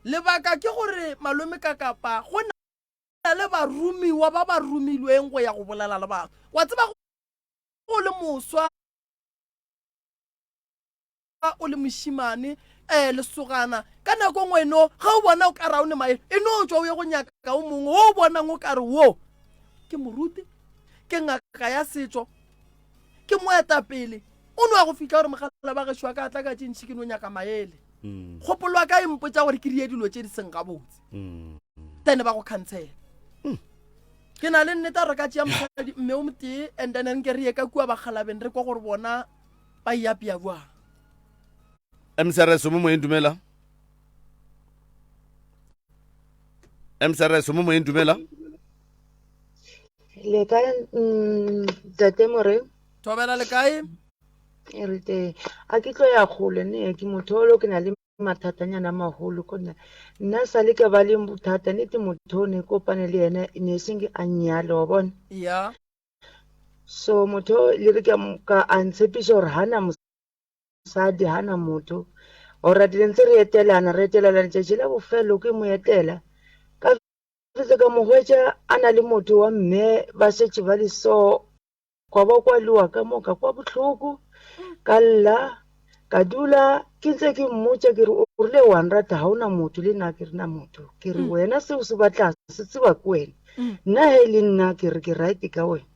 Lebaka ke gore malome ka kapa go na le baromiwa ba ba romilweng go ya go bolela le batho. Wa tseba go le moswa o le mošimane um lesogana ka nako nngwe eno ge o bona o ka re o ne maele e no tšwa o ye go nyaka o mongwe o bonang o ka re wo ke moruti ke ngaka ya setšo ke moetapele o no ya go fihla gore mogala ba gešo wa ka tla ka tše ntšhi ke no nyaka maele mm. kgopolo wa ka e mpotsa gore ke die dilo tše di seng gabotse mm. then ba go khansela mm. ke na le nnete re ka tšea mosadi mme o motee and then nke re ye ka kua bakgalabeng re kwa gore bona ba iapea jwang mcrs mo moyeng dumela mcrs mo moyeng dumela Le kae mm, tate More? Thobela le kae? E re te a ke tlo ya kgole ne ke motho olo ke na le mathatanyana a magolo kona nna sa le ka ba le bothata nete motho o ne kopane le yena e ne seng a nnyale wa bona ya so motho le re ka a ntshepiša gore ga na mosadi ga na motho o ratile ntse re etelana re etelana letšatši la bofelo ke mo etela ka Fetsa ka mo hwetša a na le motho wa mme ba šetše ba le so kwa ba kwa lewa ka mo ka kwa bohloko ka lla ka dula ke ntse ke mmotša ke re o rile wa nrata ga o na motho le nna ke re na motho ke re mm. wena seo se batlang se tseba ke wena mm. nna he le nna ke re ke right ka wena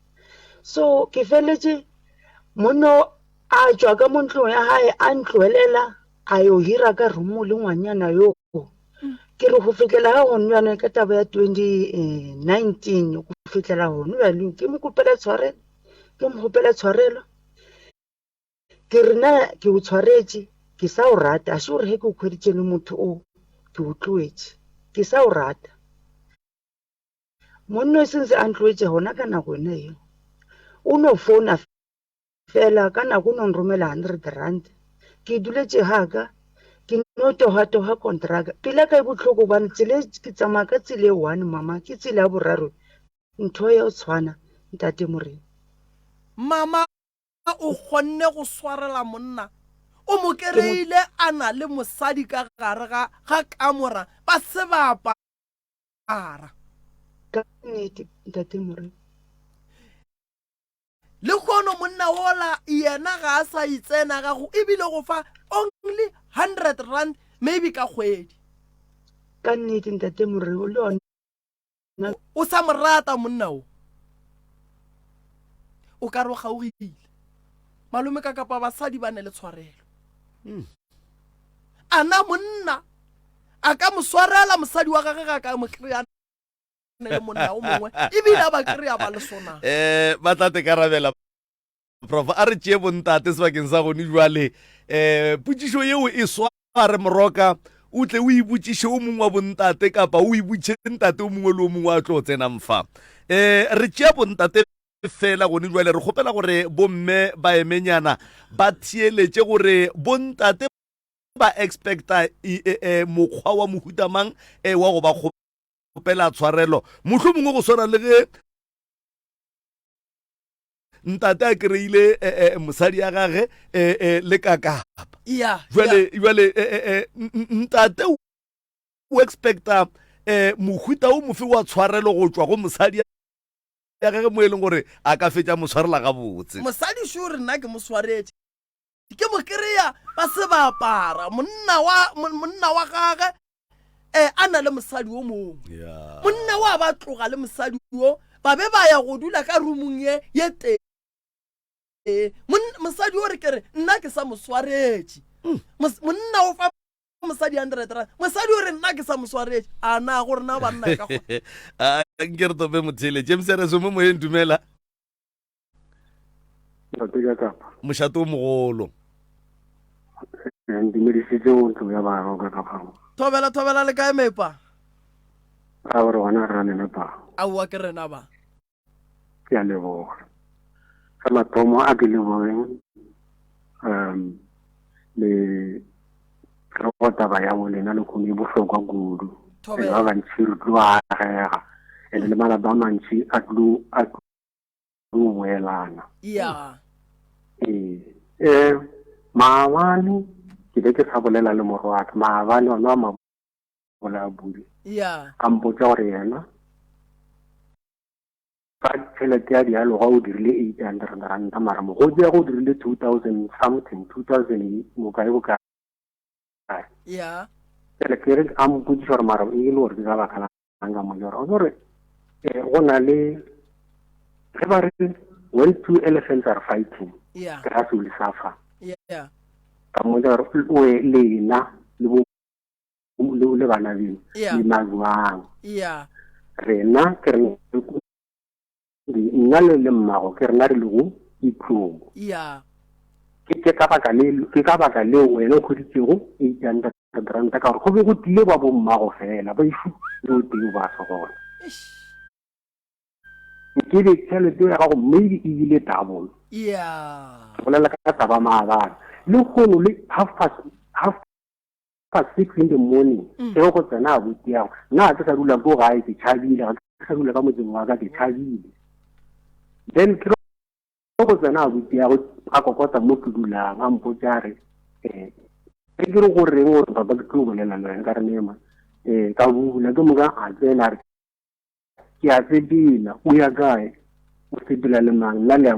so ke feletše monno a tšwa ka mo ntlong ya gae a ntloelela a yo hira ka romo le ngwanyana yo Ke re go fihlela ga gone bjale ka taba ya 2019 go fihlela gone bjale ke mo kgopela tshwarelo, ke mo kgopela tshwarelo. Ke re na ke o tshwaretše ke sa o rata, a se gore ge ke o hweditše le motho o ke o tloetše, ke sa o rata. Monna o sentse a ntloetše gona ka nako yona eo. O no founa fela ka nako o no nromela R100. Ke duletše ga ka, ke no tohatoha kontraka. Pelo ya ka e bohloko gobane tsela e ke tsamaya ka tsela e one mama, ke tsela ya boraro. Ntho ya go tshwana, Ntate Morena. Mama o kgonne go swarela monna, o mo kereile a na le mosadi ka gare ga ga kamora ba se ba apara. Ka nnete, Ntate Morena. Lehono monna wola yena ga a sa itsena gago ebile go fa only R100 maybe ka kgwedi. Ka nnete, Ntate Morena, le yona. O sa mo rata monna wo. O ka re o kgaogile. Malome ka kapa basadi ba ne le tshwarelo. Hmm. A na monna a ka mo swarela mosadi wa gage ga ka mo kry-a le monna o mongwe ebile a ba kry-a ba le sona. Eh, ba tla te karabela Prof a re tšee bontate sebakeng sa gone jwale um potšišo yeo e sware moroka o tle o ibotšiše o mongwe wa bontate kapa o ibotšiše ntate o mongwe le o mongwe a tlo tsenang fa um re tšea bontate fela gone jwale re kgopela gore bomme ba emenyana ba theeletše gore bontate ba expecta e, e, e, mokgwa wa mohutamang e, wa go ba kgopela tshwarelo mohlomongwe go swana le ge ntate a kry-ile eh, eh, mosadi ya gage eh, eh, le kakapa yeah, jale yeah. jale eh, eh, eh, n- n- ntate o expecta eh, mohuta o mofe wa tshwarelo go tšwa go mosadi ya gage mo e leng gore a ka fetša mo tshwarela gabotse mosadi šo re nna ke mo swaretše ke mo kry-a ba se ba apara monna wa mon- monna wa gage um a na le mosadi o mongwe Yeah. monna wa ba tloga le mosadi wo ba be ba ya go dula ka rumong ye ye tee Mon- mosadi o re ke re nna ke sa mo swaretše Mos- monna o fa mosadi hundred rand mosadi o re nna ke sa mo swaretše a na go rena banna e ka kgona Ah, nke re tope mothele james reso mo moyeng dumela Ntate ka kapa. Mošate o mogolo. Ntumedisitse o ntlo ya baroka ka fao. Thobela thobela le kae mepa? A gore gona re lena pa. Aowa ke rena ba. Ke a leboga. Sa mathomo a ke lebogeng um le go taba ya bolena le kgono e bohlokwa kudu. Thobela. Ba bantši re tlo agega. Ene le malapa a mantši a tlo a tlo boelana. Ya. Ee. Eh, maabane ke be ke sa bolela le morwa wa ka maabane ona wa mabola a bule. Ya. A mpotša gore yena ka tšhelete ya dialoga o dirile 800 ranta mara mogodi ya go dirile 2000 something 2000 bokae bokae. Ya. Pele ke re a mpotšiša gore mara e le gore ke ka baka la ka mo jora o gore eh, go na le ge ba re when two elephants are fighting yeah. grass will suffer yeah. ka mo jora o lena le bo le bana beno yeah. le majwang yeah. rena ke re nna le le mmago ke rena re lego ditlong yeah. ke ke ka baka le ke ka baka leo wena o hweditšego 800 ranta ka gore go be go tlile ba bommago fela ba išu le o tee ba se gona nke be tšhelete ya gago maybe e bile double yeah ke bolela ka taba maabane le kgono le half past half past six in the morning mm. ge go tsena a botiago nna ga ke sa dula ko gae ke tšhabile ga ke sa dula ka motseng wa ka ke tšhabile then ke go tsena a botiago a kokota mo ke dulang a mpotsa a re um ke ke re go reng gore papa ke tlo bolela le wena ka re nema um ka bula ke moka a tsena a re ke a sepela o ya kae o sepela le mang nna le ya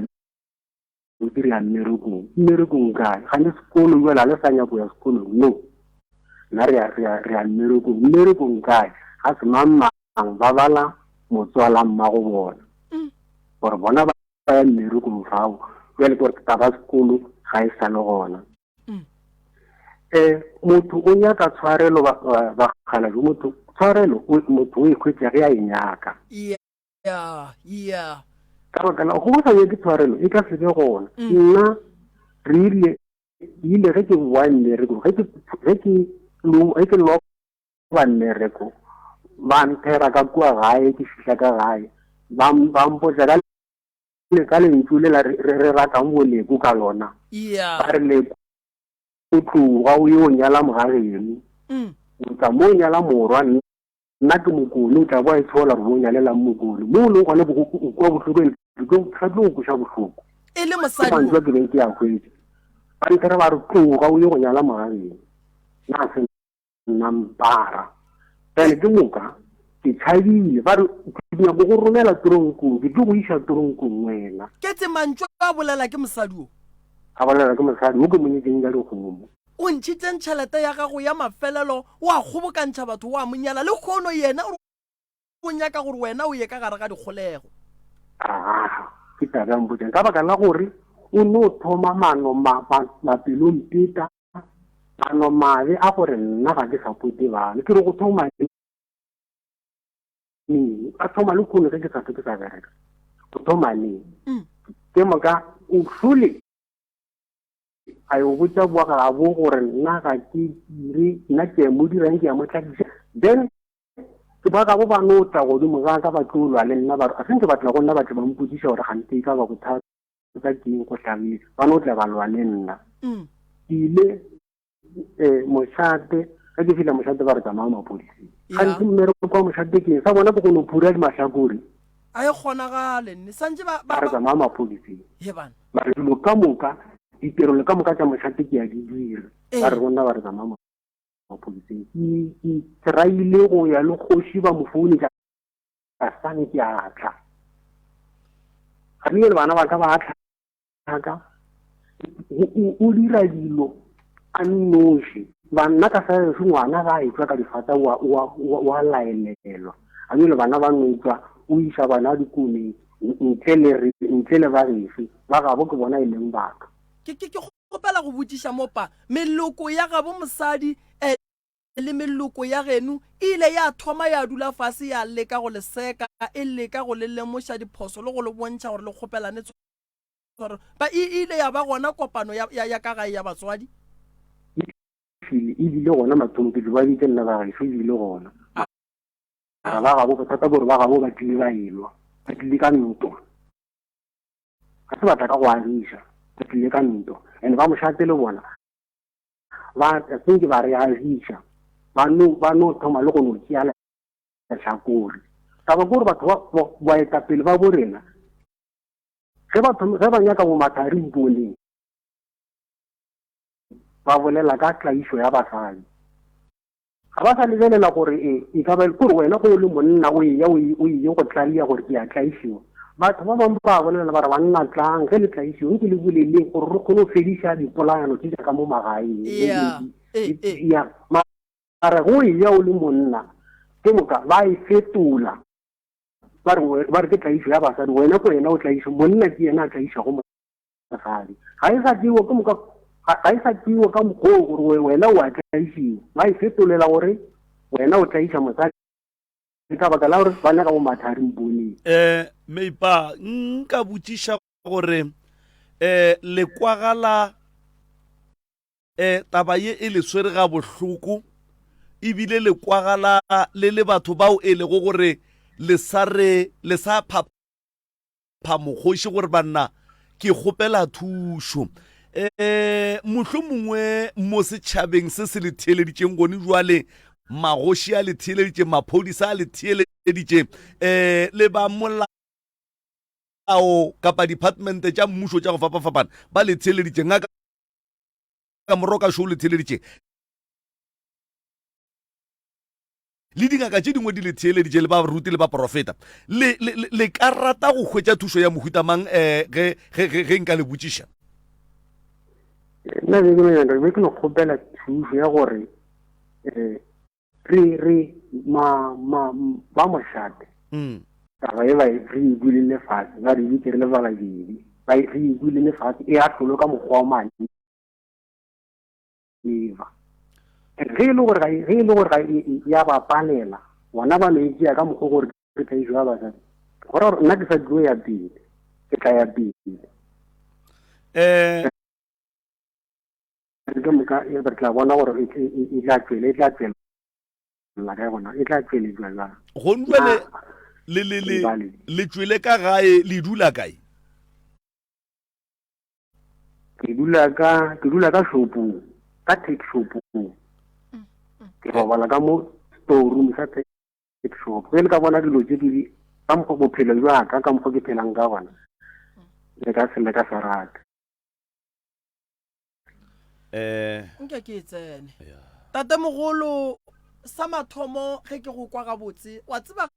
o dira mmerekong mmerekong kae gane sekolo jale a le sa nyako ya sekolong no nna re ya mmerekong mmerekong kae ga se mang mang ba bala motswala mmago bona mm. gore bona ba ya mmerekong fao jale ke gore taba sekolo ga e sa le gona um motho o nyaka tshwarelo bakgalabje motho tshwarelo motho o e hwetša ge a e nyaka yeah yeah ka baka la go sa nyake tshwarelo e ka se be gona mm. nna re ile ile ge ke boa mmereko ge ke ge ke ge ke loba mmereko ba nthera ka kua gae ke fihla ka gae ba mpotsa ka le ka lentšu le la re re ratang boleko ka lona. Yeah. Ba re leko tloga o yo nyala mogageno. Mm. O tla mo nyala morwa nna ke mokone o tla bo a itshola gore bo nyalelang mokone. Mo o leng gone bo o kwa bohloko ene ke tlo sa tlo go kweša bohloko. E le Ke mosadi mantšu o. a ke beng ke a hwetša. Ba nthera ba re tloga o ye go nyala mogageno. Nna se nna mpara. Bjale ke moka ke tšhabile, ba re ke nyako go romela toronkong, ke tlo go iša toronkong wena. Ke tse mantšu a bolela ke mosadi o. A bolela ke mosadi o ke mo nyetšeng ka dikgomo. O ntšhitšeng tšhelete ya gago ya mafelelo wa kgobokantšha batho wa mo nyala, lehono yena o re o nyaka gore wena o ye ka gare ga dikgolego. Aa, ke taba ya mpotšang ka baka la gore o no thoma maano ma, ma, mapelompeta. Maano mabe a gore nna ga ke sapote bana. Ke re go thoma neng? A thoma le kgono ge ke sa ke sa bereka. Go thoma neng? Mm. Ke moka o hlole a yo botša boa gabo gore nna ga ke dire, nna ke a mo dirang, ke a mo tladiša. Then ke ba gabo ba no tla godimo ga ka ba tlo lwa le nna ba re, a sentse ba tla go nna ba tle ba mpotšiša gore gante e ka ba bothata ka keng go hlagile ba no tla ba lwa le nna mm. ke ile um mošate ge ke fihla mošate ba re tsamaya mapodiseng gantsi mmereko kwa mošate keng sa bona ke go no phura dimahlakore a e kgonagale nne santse ba re tsamaya mapodiseng ba re dilo ka moka ditirelo ka moka tsa mošate ke a di dira ba re go nna ba re tsamaya mapodiseng ke traile go ya le kgoši ba mo founetša ka sane ke a tla ga le bana ba ka ba tlhaka o dira dilo a nnoši banna ka sa se ngwana ga a etšwa ka difata wa laelelwa a bjale bana ba no tswa o isa bana dikoleng ntle le re ntle le ba gešo ba gabo ke bona e leng baka ke ke ke kgopela go botšiša mo pa meloko ya gabo mosadi eh, le meloko ya geno e ile ya thoma ya dula fase ya leka go le seka, e leka go le lemoša diphoso le go le bontšha gore le kgopelane tshwarelo. Ba, e ile ya ba gona kopano ya, ya, ya ka gae ya batswadi. E bile gona mathomong, ke tlo ba bitša nna ba gešo, e bile gona. Mara ba gabo, bothata ke gore ba gabo ba tlile ba elwa, ba tlile ka ntwa. Ga se ba tla ka go agiša, ba tlile ka ntwa. And ba mošate le bona. Ba senke ba re agiša, ba no, ba no thoma le go no tšea lehlakore. Taba ke gore batho ba, ba, baetapele ba bo rena, ge ba thoma, ge ba nyaka go matha re iponeng, ba bolela ka tlaišo ya basadi. Ga ba sa lebelela gore e, e ka ba kore wena go o le monna o eya o o ile go tlalia gore ke a tlaišiwa. Batho ba bangwe ba bolela ba re banna tlang ge le tlaišiwa nke le boleleng gore re kgone go fediša dipolayano tše tša ka mo magaeng. Yeah. E, e. Ya, mara go eya o le monna ke moka ba e fetola ba re ba re ke tlaišo ya basadi wena ke wena o tlaišo monna ke yena a tlaišago Gadi. Ga e sa tšewa ka moka, ga e sa tšewa ka mokgwa oo gore wena o a tlaišiwa. Ba e fetolela gore wena o tlaiša mosadi ka baka la gore ba nyaka go matha re mponeng. Eh, Meipa, nka botšiša gore eh le kwagala eh taba ye e le swere ga bohloko ebile le kwagala le le batho bao e lego gore le sa re le sa phapha Phamokgoši gore banna ke kgopela thušo. Um mohlomongwe mo setšhabeng se se le theeleditšeng gone jwale, magoši a le theeleditše, maphodisa a le theeleditše, um le ba molao kapa departmente tša mmušo tša go fapafapana ba le theeleditše, ngaka Moroka šo o le theeleditše. Le dingaka tše dingwe di le theeleditše, le baruti le baprofeta. Le, le, le, le ka rata go hwetša thušo ya mohuta mang eh, ge, ge, ge, ge nka le botšiša? Nna be ke no nyaka, be ke no kgopela thušo ya gore eh, re, re, ma, ma, ba mošate Mm. taba e ba e- re e dulele fase, ba re bitse re le ba babedi, ba e- re e dulele fase e ahlolwe ka mokgwa o maleba. Ge e le gore ga ge e le gore ga ya ba palela, bona ba no e tšea ka mokgwa gore ke tlaišo ya basadi. Go ra gore nna ke sa tlo ya pele, ke tla ya pele. Eh ke moka e re tla bona gore e, e, e tla tšwele e tla tšwela kae gona e tla tšweletšwa jwang. Gone jwale le le le le tšwele ka gae le dula kae? dula ka ke dula ka shopong, ka tax shopong. Ke robala ka mo storeroom sa tax shop. Ge le ka bona dilo tše ke di ka mokgwa bophelo bja ka ka mokgwa ke phelang ka gona. Le ka se le ka se rate. Eh nke ke e tsene. Tatemogolo sa mathomo ge ke go kwa gabotse wa tseba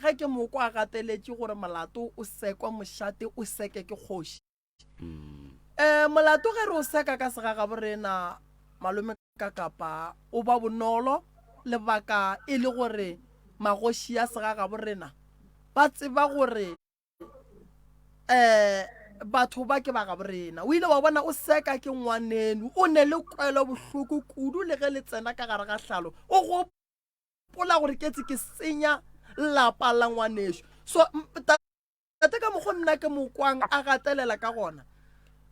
ge ke mo kwa a gateletše gore molato o sekwa mošate o seke ke kgoši. Um molato ge re o seka ka segagabo rena malome ka kapa o ba bonolo lebaka e le gore magoši a segagabo rena ba tseba gore um batho ba ke ba gabo rena. O ile wa bona o seka ke ngwaneno o ne le kwelo bohloko kudu le ge le tsena ka gare ga hlalo o go gopola gore ke tse ke senya lapa la ngwaneso so tate ka mokgo nna ke mokwang a gatelela ka gona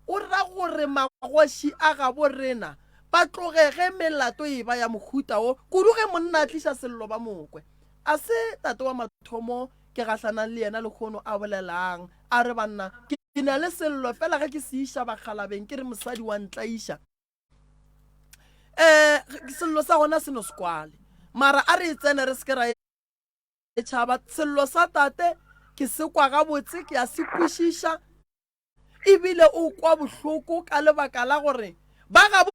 o ra gore magoši a gabo rena ba tloge ge melato e ba ya mohuta wo kudu ge monna a tliša sello ba mokwe a se tate wa mathomo ke gahlanang le yena lekgono a bolelang a re banna ke na le sello fela ge ke se iša bakgalabeng ke re mosadi wa ntlaiša um sello sa gona se no se kwale mara a re e tsene re seke ra e tšhaba sello sa tate ke se kwa gabotse ke a se kwešiša ebile o kwa bohloko ka lebaka la gore ba gabo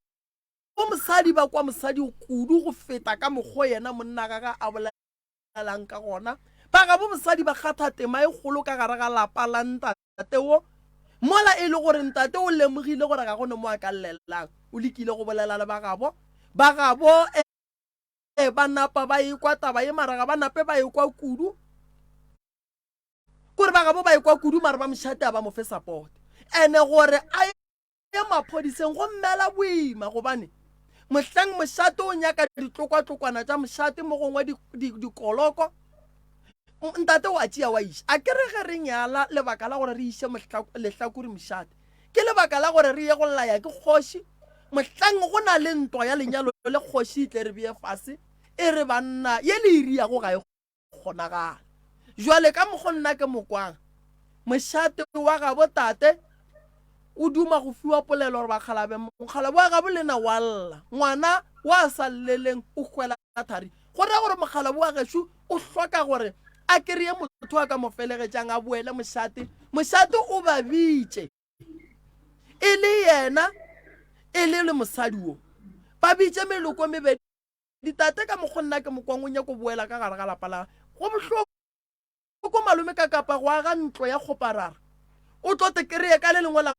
mosadi ba kwa mosadi kudu go feta ka mokgwa yena monna gaga a bolelang ka gona ba gabo mosadi ba kgatha tema e kgolo ka gare ga lapa la ntate Ntate wo, mola e le gore ntate o lemogile gore ga go ne mo a ka llelang, o lekile go bolela le ba gabo. Ba gabo e, ba napa ba ekwa taba ye, mara ga ba nape ba ekwa kudu. Kore ba gabo ba ekwa kudu, mara ba mošate a ba mo fe support. Ene gore a ye maphodiseng go mmela boima gobane mohlang mošate o nyaka ditlokwatlokwana tša mošate mo gongwe dikoloko ntate wa tšea wa iša a ke re ge re nyala lebaka la gore re iše lehlakore mošate ke lebaka la gore re ye go laya ke kgoši mohlang go na le ntwa ya lenyalo le kgoši e tle re beye fase e re banna ye le iriyago ga e kgonagala. Jwale ka mokgo nna ke mo kwang, mošate wa gabo tate o duma go fiwa polelo gore bakgalabe mokgalabo wa gabo lena wa lla, ngwana wa sa lleleng o hwela thari. Go ra gore mokgalabo wa gešo o hloka gore a kereye motho a ka mo felegetšang a boele mošate, mošate o ba bitše e le yena e le le mosadi wo, ba bitše meloko e mebedi. Ditate ka mokgo nna ke mokwang o nyako boela ka gare ga lapa la go bohloko malome ka kapa go aga ntlo ya kgoparara o tlo te kereye ka le lengwe la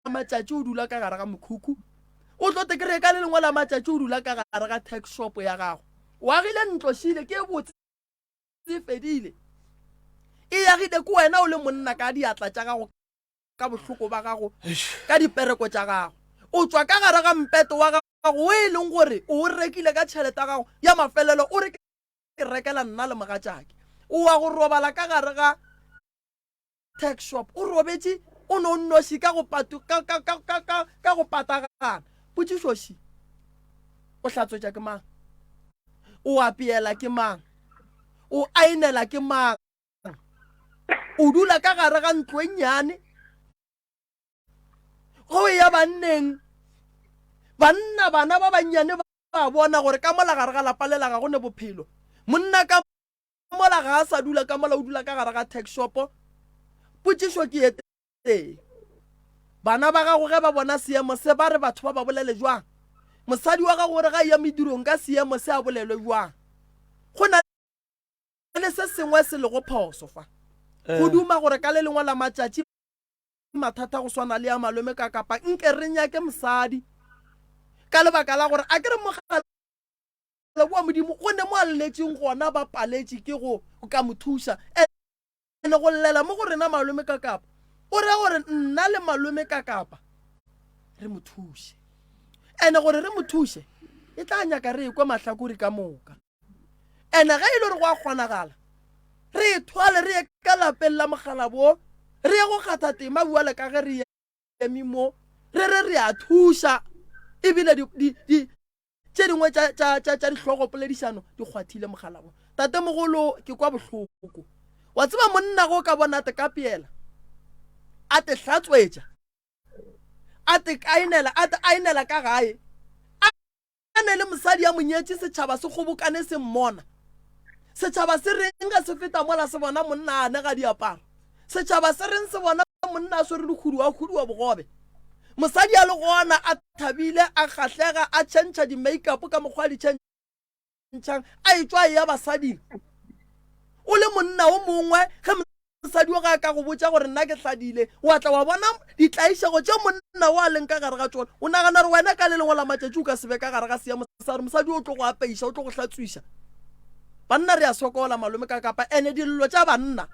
matšatši o dula ka gare ga mokhukhu o tlo te kereye ka le lengwe la matšatši o dula ka gare ga tax shop ya gago o agile ntlo šile ke e botse e fedile e agile ke wena o le monna ka diatla tša gago ka bohloko ba gago ka dipereko tša gago o tšwa ka gare ga mpeto wa gago o e leng gore o o rekile ka tšhelete ya gago ya mafelelo o re ke rekela nna le mogatšake o wa go robala ka gare ga tax shop o robetše o no nnoši ka go patu ka ka ka ka ka ka go patagana potšišoši o hlatswetša ke mang o apeela ke mang o ainela ke mang O dula ka gare ga ntlo e nnyane. Go ya banneng, banna bana ba bannyane ba bona gore ka mola gare ga lapa lela ga go ne bophelo. Monna ka mola ga a sa dula ka mola o dula ka gare ga tax shopo. Potšišo ke e tee. Bana ba gago ge ba bona seemo se ba re batho ba ba bolele jwang? Mosadi wa gago o re ga eya medirong ka seemo se a bolelwe jwang? Go na le se sengwe se lego phoso fa. Go eh. duma gore ka le lengwe la matšatši mathata go swana le ya malome ka kapa nke re nyake mosadi ka lebaka la gore a ke re mogala wa modimo go ne mo a lletšeng gona ba paletše ke go ka mo thuša ene go llela mo go rena malome ka kapa o re gore nna le malome ka kapa re mo thuše ene gore re mo thuše e tla nyaka re ekwe mahlakore ka moka Ene ge e le gore go a kgonagala, re e thwale re ye ka lapeng la mokgalabo re ye go kgatha tema bjale ka ge re eme mo re re re a thuša ebile tše dingwe tša dihlogopoledišano di kgwathile mokgalabo. Tatemogolo ke kwa bohloko. Wa tseba monna go ka bona te ka peela a te hlatswetša. A te kainela, a te ainela ka gae. A ne le mosadi a mo nyetše, setšhaba se kgobokane se mmona. Setšhaba se reng ge se feta mola se bona monna a anega diaparo? Setšhaba se reng se bona monna a swere lekhudu a khuduwa bogobe? Mosadi a le gona a thabile, a kgahlega, a tšhentšha di-makeup ka mokgwa a di tšhentšhang, a etšwa a eya basading. O le monna o mongwe ge Mosadi wo ge a ka go botša gore nna ke hladile, wa tla wa bona ditlaišego tše monna wo a leng ka gare ga tšona. O nagana gore wena ka le lengwe la matšatši o ka se be ka gare ga seemo sa gore mosadi wo o tlo go apeiša, o tlo go hlatswiša. Banna re a sokola malome ka kapa ene dillo tša banna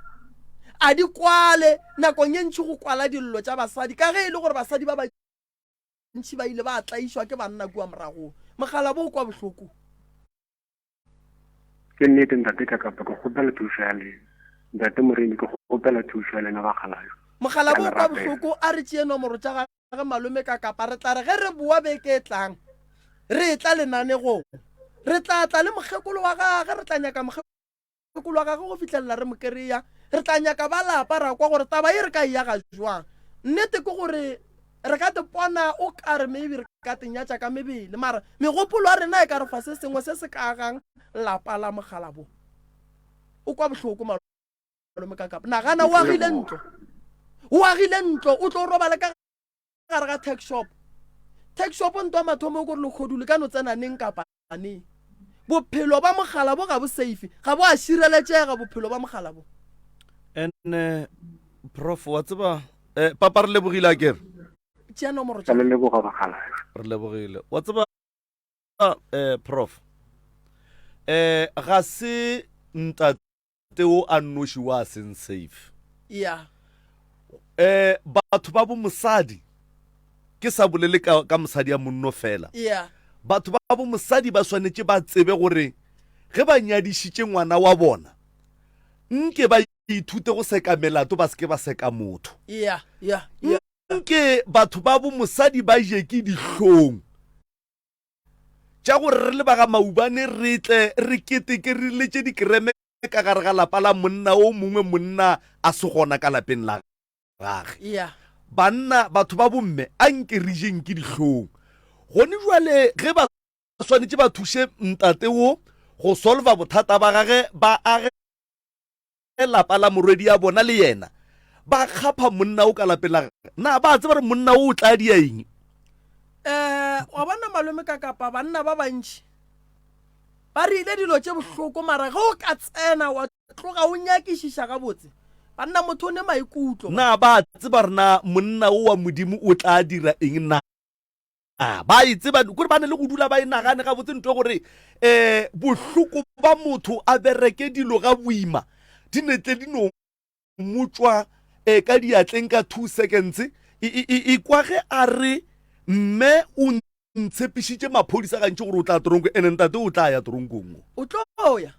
a di kwale nakong ye ntši go kwala dillo tša basadi ka ge e le gore basadi ba bantši ba ile ba tlaišwa ke banna kua moragong. Mogala bo o kwa bohloko. Ke nnete ntate Kakapa ke kgopela thušo ya lena. Ntate Moremi ke kgopela thušo ya lena bakgalajwe. Mogala Ke a bo le kwa rapela. bohloko a re tšee nomoro tša gage malome Kakapa re tla re ge re boa beke e tlang re etla lenanegong re tla tla le mokgekolo wa gage re tla nyaka mokgekolo wa gage go fihlelela re mo kereya re tla nyaka ba lapa ra kwa gore taba ye re ka e yaga jwang nnete ke gore Re ka te pona o ka re maybe re ka te nyatša ka mebele, mara megopolo ya rena e ka re fa se sengwe se se ka agang lapa la mogala bo. O kwa bohloko malome ka kapa. Nagana o agile ntlo. O agile ntlo, o tlo robala ka gare ga tuck shop. Tuck shop ntwa mathomo o ko re lekgodu le ka no tsena neng kapa neng. Bophelo ba mogala bo ga bo safe, ga bo a šireletšega bophelo ba mogala bo. Ene prof wa tseba eh, papa re lebogile a kere. Tšea nomoro tša. Re leboga bakgalabje. Re lebogile. Wa tseba eh, prof eh, ga se ntate o a nnoši wa seng safe. Yeah. Eh, batho ba bo mosadi ke sa bolele ka, ka mosadi ya monno fela. Yeah. Batho ba bo mosadi ba swanetše ba tsebe gore ge ba nyadišitše ngwana wa bona nke ba ithute go seka melato ba seke ba seka motho. Yeah, yeah, yeah. Nke batho ba bo mosadi ba je ke dihlong tša gore re le ba ga Maubane re tle re keteke re letše dikereme ka gare ga lapa la monna o mongwe monna a se gona ka lapeng la gage. Yeah. Banna, batho ba bomme, a nke re jeng ke dihlong. Gone jwale ge ba swanetše ba thuše ntate wo go solva bothata ba gage ba age lapa la morwedi ya bona le yena ba kgapha monna o ka lapeng la gagwe. Na ba tseba gore monna o o tla dia eng? Eh, wa bona malome ka kapa banna ba bantši ba re ile dilo tše bohloko mara ge o ka tsena wa tloga o nyakišiša gabotse banna motho o ne maikutlo. Na ba tseba gore na monna o wa Modimo o tla dira eng na? A ba e tseba kore ba ne le go dula ba e nagane gabotse nto gore um bohloko ba motho a bereke dilo ga boima di ne tle di no mo tšwa um ka diatleng ka 2 seconds. E, e, e, e kwa ge a re mme o ntshepišitše maphodisa gantši gore o tla toronkong ene ntate o tla ya toronkong. O tlo ya.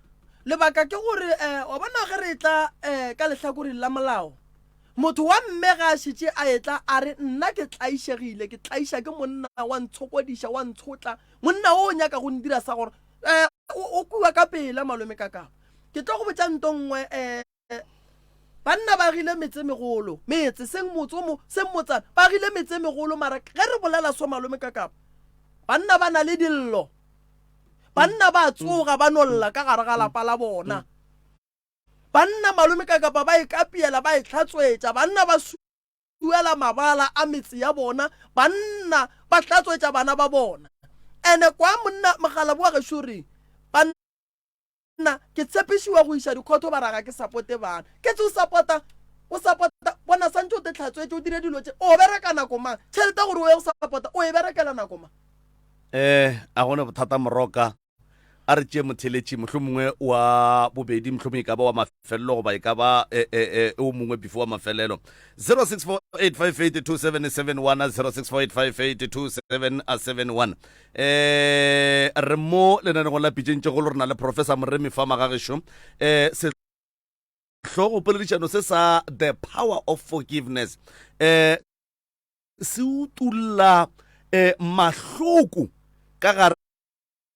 Lebaka ke gore um wa bona ge re etla um ka lehlakoreng la molao Motho wa mme ga a šetše a etla a re, Nna ke tlaišegile, ke tlaiša ke monna, wa ntshokodiša, wa ntshotla, monna wo o nyaka go ndira sa gore. Eh, o, o kwiwa ka pela, malome Kakapa. Ke tlo go botša nto nngwe, eh, banna ba agile metse megolo, metse, seng motse o mo, seng motsana, ba agile metse e megolo, mara ge re bolela so, malome Kakapa, banna ba na le dillo. Banna ba tsoga ba no lla ka gare ga lapa la bona. Banna malome ka kapa ba e kapiela ba e hlatswetša, banna ba suela mabala a metse ya bona, banna ba hlatswetša bana ba bona. Ene kwa monna mogala boa gešo reng? Banna ke tshepišiwa go iša dikhotho ba ra ga ke sapote bana. Ke tse o sapota o sapota bona santse o te hlatswetše o dire dilo tše o bereka nako mang? Tšhelete gore o ye go sapota o e berekela nako mang? Eh, a gona bothata moroka. A re tšee motheletši, mohlomongwe wa bobedi, mohlomongwe e ka ba wa mafelelo goba e ka ba e, e, e, o mongwe before wa mafelelo. 0648582771, 0648582771. Eh, re mo lenanegong la Pitšeng tše Kgolo re na le Professor Moremi fa magagešo. Eh, sehlogo poledišano se sa The Power of Forgiveness. Eh, se utulla eh, mahloko ka gare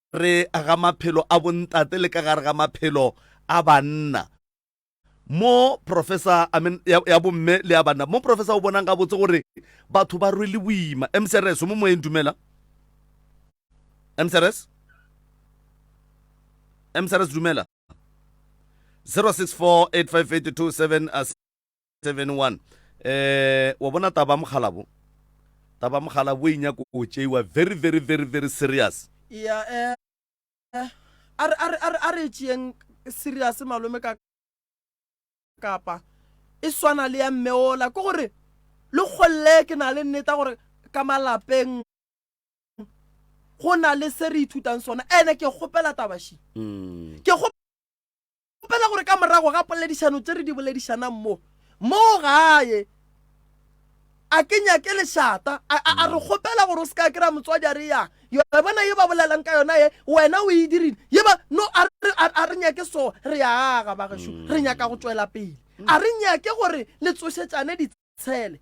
gare ga maphelo a bontate le ka gare ga maphelo a banna. Mo professor, I mean, ya, ya bomme le ya banna, mo professor o bonang gabotse gore batho ba rwele boima. MCRS, o mo moyeng dumela. MCRS? MCRS dumela. 0648582771 eh wa bona taba mokgalabo taba mokgalabo e nyako o tšeiwa very very very very serious ya eh a re a re a re a re tšeeng serious malome ka kapa e swana le ya mme ola ke gore le kgolle ke na le nneta gore ka malapeng go na le se re ithutang sona ene ke kgopela tabaši mm. ke kgopela gore ka morago ga poledišano tse re di boledišanang mo mo gae a ke nyake lešata a, a, a re kgopela gore o se ka kry-a motswadi a re ya yo bona ye ba bolelang ka yona ye wena o e dirile ye ba no a re, a, a re nyake so re ya aga bagešo re nyaka go tšwela pele a re nyake gore le tsošetšane ditshele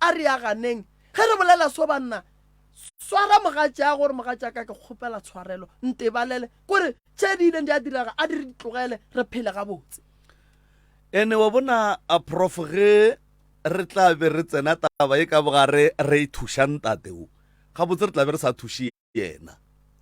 a re aganeng ge re bolela so banna swara mogatša gore mogatša ka ke kgopela tshwarelo ntebalele kore tše di ileng di a diraga a di re di tlogele re phele gabotse Ene wa bona a prof ge re tla be re tsena taba e ka bogare re e thuša ntate o gabotse re tla be re sa thuše yena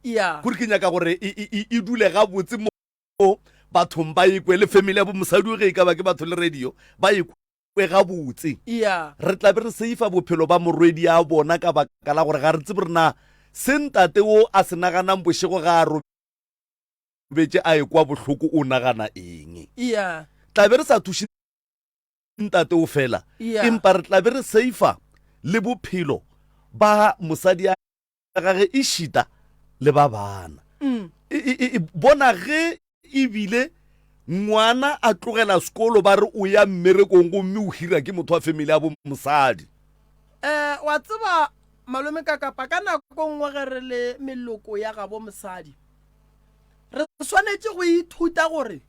ya kore ke nyaka gore e, e, e, e dule gabotse mo bathong ba ekwe le family ya bo mosadi o ge e ka ba ke batho le radio ba ekwe gabotse ya re tla be re seifa bophelo ba morwedi ya bona ka baka la gore ga re tsebe re na se ntate o a se naganang bošego ga a robetše a ekwa bohloko o nagana eng ya tla be re sa thuše ntate o fela Yeah. empa re tla be re seifa le bophelo ba mosadi ya gage e šita le ba bana Mm. e, e, e, bona ge ebile ngwana a tlogela sekolo ba re o ya mmerekong gomme o hira ke motho wa family ya bo mosadi Eh, wa tseba malome ka kapa ka nako nngwe ge re le meloko ya gabo mosadi re swanetše go ithuta gore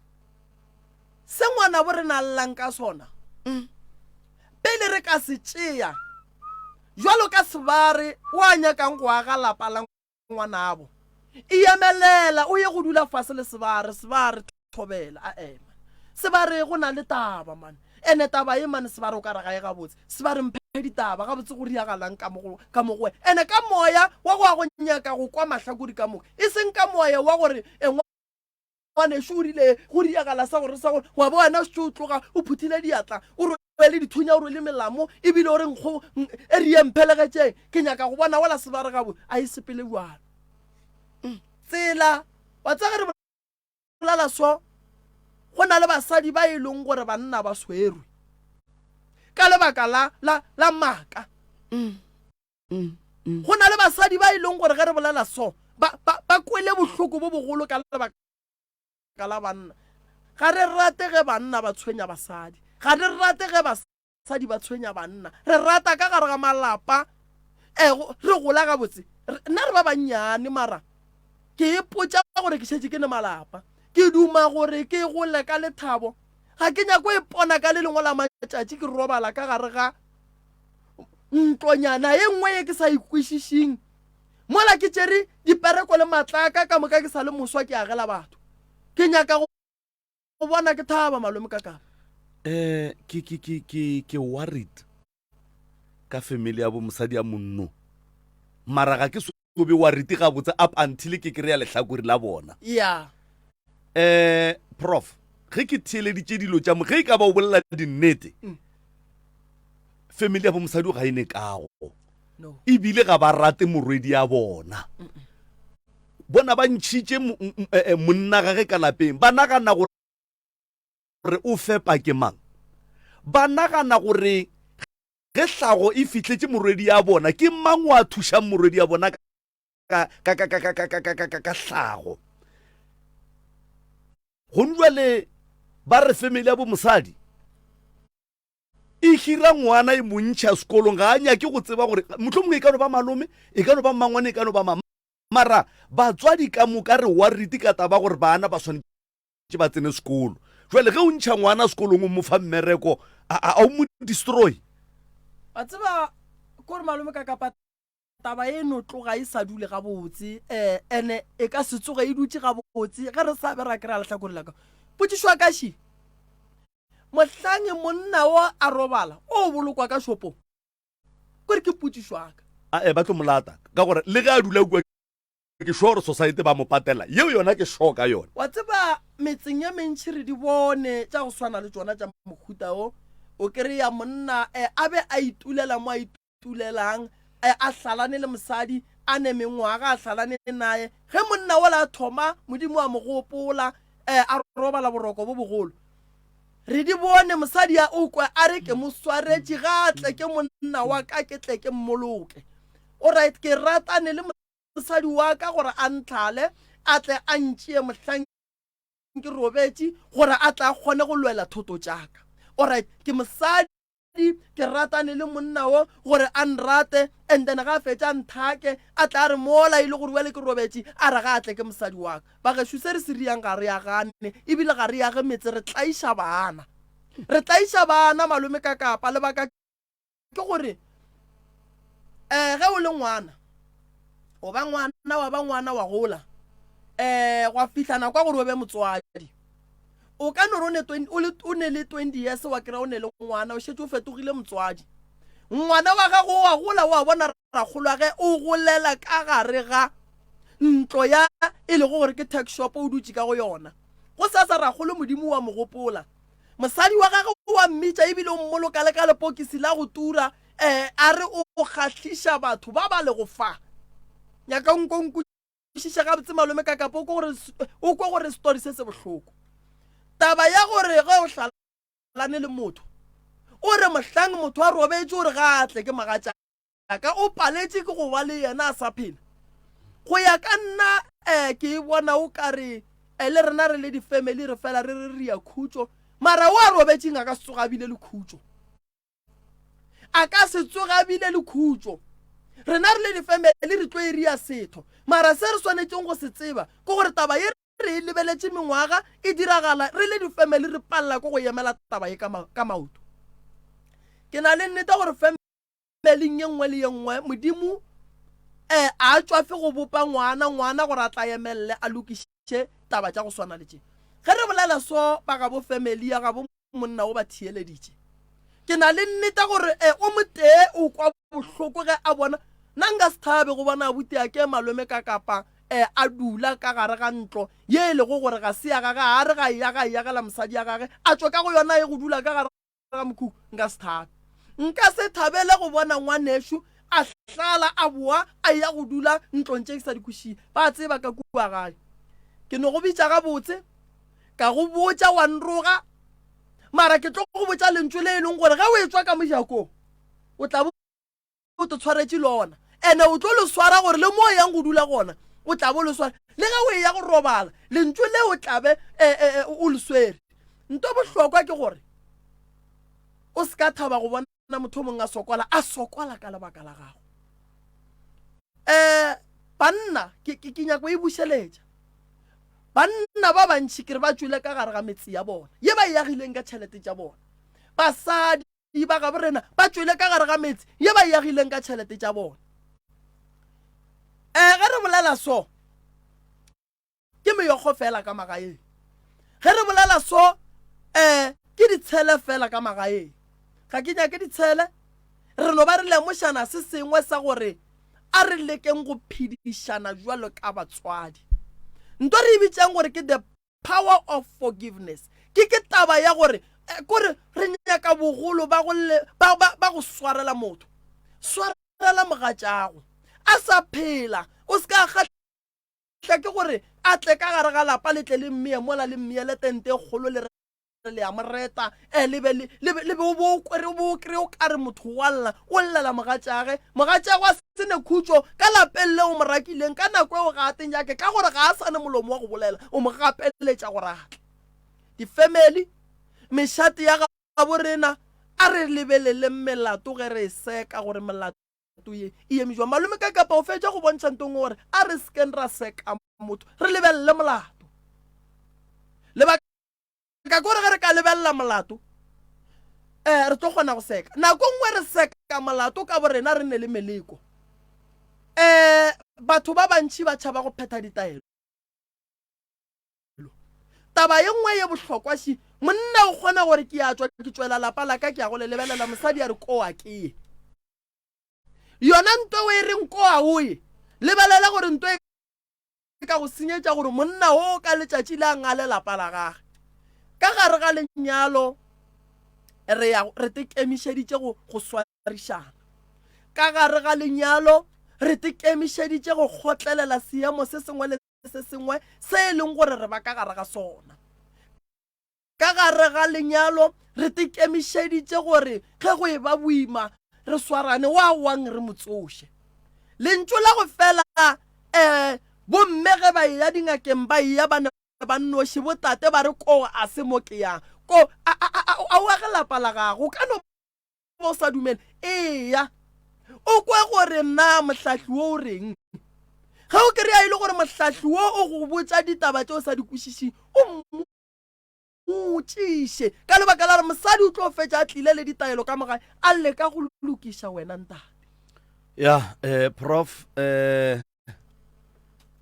Se ngwanabo rena a llang ka sona, pele re ka se tšea bjalo ka sebare o a nyakang go aga lapa la ngwanabo, emelela o ye go dula fase le sebare. Sebare, thobela. A ema. Sebare, go na le taba man. Ene taba ye man, sebare o ka re ga e gabotse. Sebare, mphe ditaba gabotse go riagalang ka mo ka mo go wena. Ene ka moya wa go ya go nyaka go kwa mahlakori ka moka, e seng ka moya wa gore e Ngwanešu o rile go diagala sa gore sa gore wa bo wena o šetše o tloga o phuthile diatla o rwele dithunya o rwele melamo ebile o re nkgo e re ye mphelegetšeng ke nyaka go bona wola sebare gabo a e sepele bjalo tsela wa tseba ge re bolela so go na le basadi ba e leng gore banna ba swerwe ka lebaka la la la maaka Go na le basadi ba e leng gore ge re bolela so, ba, ba, ba kwele bohloko bo bogolo ka lebaka la banna. Ga re rate ge banna ba tshwenya basadi. Ga re rate ge basadi ba tshwenya banna. Re rata ka gare ga malapa, e, re gola gabotse. Nna re ba bannyane mara ke ipotša gore ke šetše ke ne malapa. Ke duma gore ke gole ka lethabo. Ga ke nyako ipona ka le lengwe la matšatši ke robala ka gare ga ntlonyana ye nngwe ye ke sa ikwešišing mola ke tšere dipereko le matlaka ka moka ke sa le moswa ke agela batho ke nyaka go bona ke thaba malome ka kapa eh ke ke ke ke ke worried ka family ya bo mosadi ya monno mara ga ke o be wa riti gabotse up until ke kry-a lehlakore la bona ya um prof ge ke theeleditše dilo tša mo ge e ka ba o bolela dinnete mm. family ya bo mosadi ga e ne kago no ebile ga ba rate morwedi ya bona bona ba ntšhitše eh, eh, monna gage ka lapeng ba nagana gore o fepa ke mang ba nagana gore Ge hlago e fihletše morwedi ya bona, ke mang wa thušang morwedi ya bona ka, ka, ka, ka, ka, ka, ka, ka, ka, ka, ka hlago? Gone jwale ba re family ya bo mosadi e hira ngwana e mo ntšha sekolong, ga a nyake go tseba gore mohlomongwe e ka no ba malome, e ka no ba mmangwane, e ka no ba mama. Mara batswadi ka moka re worried ka taba gore bana ba swanetše tše ba tsene sekolo. Jwale ge o ntšha ngwana sekolong o mo fa mmereko, a, a, a o mo destroy? Wa tseba kore malome ka kapa taba e no tloga e sa dule gabotse um ene e ka se tsoge e dutše gabotse ge re sa be ra kry-a lehlakore la ka. Potšišo ya ka še, Mohlang monna wo a robala, o bolokwa ka shopong? Kore ke potšišo ya ka. Ae, ba tlo mo lata, ka gore le ge a dula kua ke sure gore society ba mo patela, yeo yona ke sure ka yona. Wa tseba, metseng ye mentši re di bone tša go swana le tšona tša mohuta wo. O kry-a monna a be a itulela mo a itulelang, a hlalane le mosadi, a ne mengwaga a hlalane naye. Ge monna wola a thoma, Modimo a mo gopola, a robala boroko bo bogolo. Re di bone, mosadi a o kwe a re ke mo swaretše, ga a tle ke monna wa ka ke tle ke mmoloke. Alright, ke ratane le mosadi wa ka gore a ntlhale, a tle a ntšee mohlang ke robetše gore a tle a kgone go lwela thoto tša ka. Alright, ke mosadi ke ratane le monna wo gore a nrate and then ga a fetša a nthake a tla re mola e le gore bjale ke robetše a re ga a tle ke mosadi wa ka. Bagešo se re se riang ga re agane ebile ga re age metse re tlaiša bana. Re tlaiša bana malome ka kapa lebaka ke gore um ge o le ngwana o ba ngwana wa ba ngwana wa gola um gwa fihla nako ya gore o be motswadi. O ka no re o ne 20, o le, o ne le 20 years wa kry-a o ne le ngwana, o šetše o fetogile motswadi. Ngwana wa gago o a gola, o a bona rakgolwage o golela ka gare ga ntlo ya e lego gore ke tuck shop o dutše ka go yona. Go sasa rakgolo Modimo wa mo gopola. Mosadi wa gagwe o a mmitša ebile o mmoloka le ka lepokisi la go tura, eh, a re o kgahliša batho ba ba lego fa. Nyaka nko nku Kwešiša gabotse malome ka kapa o kwe gore o kwe gore story se se bohloko. Taba ya gore ge o hlalane le motho o re mohlang motho a robetše o re ga a tle ke mogatšaka o paletše ke go ba le yena a sa phela. Go ya ka nna um ke e bona o ka re um le rena re le di-family re fela re re re ya khutšo mara o a robetšeng a ka se tsoga a bile le khutšo. A ka se tsoge a bile le khutšo. Rena re le difemeli re tlo e ria setho. Mara se re swanetšeng go se tseba ke gore taba ye re e lebeletše mengwaga e diragala re le difemeli re palela ke go emela taba ye ka maoto. Ke na le nnete gore femeling ye nngwe le ye nngwe Modimo um a tšwafe go bopa ngwana, ngwana gore a tla emelele a lokiše taba tša go swana le tše. Ge re bolela so ba gabo femeli ya gabo monna o ba theeleditše. Ke na le nneta gore e o motee o kwa bohloko ge a bona nna nka se thabe go bona abuti a ke malome ka kapa e a dula ka gare ga ntlo ye e lego gore ga se ya gage a re ga e ya ga e yagela mosadi ya gage a tšwe ka go yona ye go dula ka gare ga mokhukhu nka se thabe. Nka se thabele go bona ngwanešu a hlala a boa a eya go dula ntlong tše ke sa di kwešiye. Ba tseba ka kua gae. Ke no go bitša gabotse. Ka go botša wa nroga, mara ke tlo go botša lentšu le e leng gore ge o etšwa ka mojakong o tla bo o te tshwaretše lona, ene o tlo le swara gore le mo o yang go dula gona o tla bo le swara, le ge o eya go robala lentšu le o tla be o le swere. Nto bohlokwa ke gore o se ka thaba go bona motho o mongwe a sokola, a sokola ka lebaka la gago. Um banna ke, ke, ke nyako e bušeletša. Banna ba bantši ke re ba tšwele ka gare ga metse ya bona ye ba e agileng ka tšhelete tša bona. Basadi ba gabo rena ba tšwele ka gare ga metse ye ba e agileng ka tšhelete tša bona. Um ge re bolela so ke meyokgo fela ka magaeng. Ge re bolela so um ke ditshele fela ka magaeng. Ga ke nyake ditshele, re no ba re lemošana se sengwe sa gore A re lekeng go phedišana bjalo ka batswadi. Nto re e bitšang gore ke the power of forgiveness ke ke taba ya gore eh, kore re nyaka bogolo ba go ba, ba, ba go swarela motho. Swarela mogatšago a sa phela, o se ka kgahla ke gore a tle ka gare ga lapa le tle le mmeye mola le mmeyele tente e kgolo le le a mo reta eh, le be le be le be o bo o kwere o bo o kry o kare motho wa lla o llela mogatšage mogatšage a se ne khutšo ka lapeng le o mo rakileng ka nako eo ga a teng jake ka gore ga a sa ne molomo wa go bolela o mo gapeletša gore a tle difemeli mešate ya gabo rena a re lebeleleng melato ge re e seka gore melato ye e eme jwang malome ka kapa o fetša go bontšha ntong gore a re sekeng ra seka motho re lebelele molato lebaka Ka kore ge re ka lebelela molato, um re tlo kgona go seka. Nako nngwe re seka molato ka borena re ne le meleko. Um batho ba bantši ba tšhaba go phetha ditaelo. Taba ye nngwe ye bohlokwa še, Monna o kgona gore ke a tšwa ke tšwela lapa la ka ke ya go le lebelela, mosadi a re koa ke ye. Yona nto o e reng koa o ye, lebelela gore nto e ka go senyetša gore monna o ka letšatši le a ngale lapa la gage. Ka gare ga lenyalo re ya re tekemišeditše go go swarišana. Ka gare ga lenyalo re tekemišeditše go kgotlelela seemo se sengwe le se sengwe se e leng gore re ba ka gare ga sona. Ka gare ga lenyalo re tekemišeditše gore ge go e ba boima re swarane wa wang re mo tsoše. Lentšu la go fela um bomme ge ba eya dingakeng ba eya ba ne ba nnoši botate ba re ko a se mo ke yang ko a a a a o age lapa la gago o ka no ba o sa dumele eya o kwe gore na mohlahli wo o reng ge o kry-a e le gore mohlahli wo o go botša ditaba tše o sa di kwešišeng o mmotšiše ka lebaka la gore mosadi o tlo fetša a tlile le ditaelo ka mogae a leka go lokiša wena ntate. Ya eh, prof eh,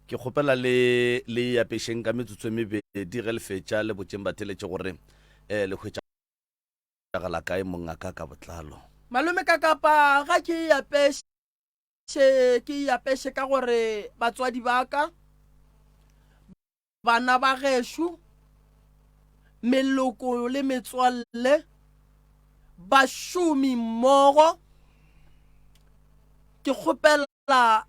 ke kgopela le le apešeng ka metsotso e mebedi ge le fetša le botšeng batheletše gore eh, le hwetšagala kae mongaka ka botlalo. Malome ka kapa ga ke e apeše ke e apeše ka gore batswadi ba ka Bana ba gešo, meloko le metswalle, bašomi mmogo, ke kgopela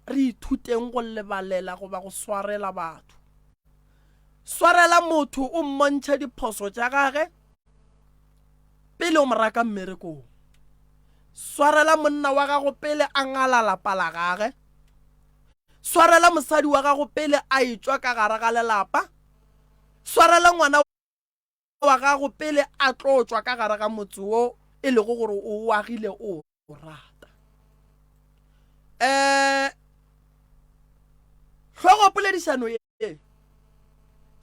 re ithuteng go lebalela goba go swarela batho. Swarela motho o mmontšhe diphoso tša gage pele o mo raka mmerekong. Swarela monna wa gago pele a ngala lapa la gage. Swarela mosadi wa gago pele a etšwa ka gare ga lelapa. Swarela ngwana wa gago pele a tlo tšwa ka gare ga motse wo e lego gore o o agile o o rata. Um Hlogopoledišano ye e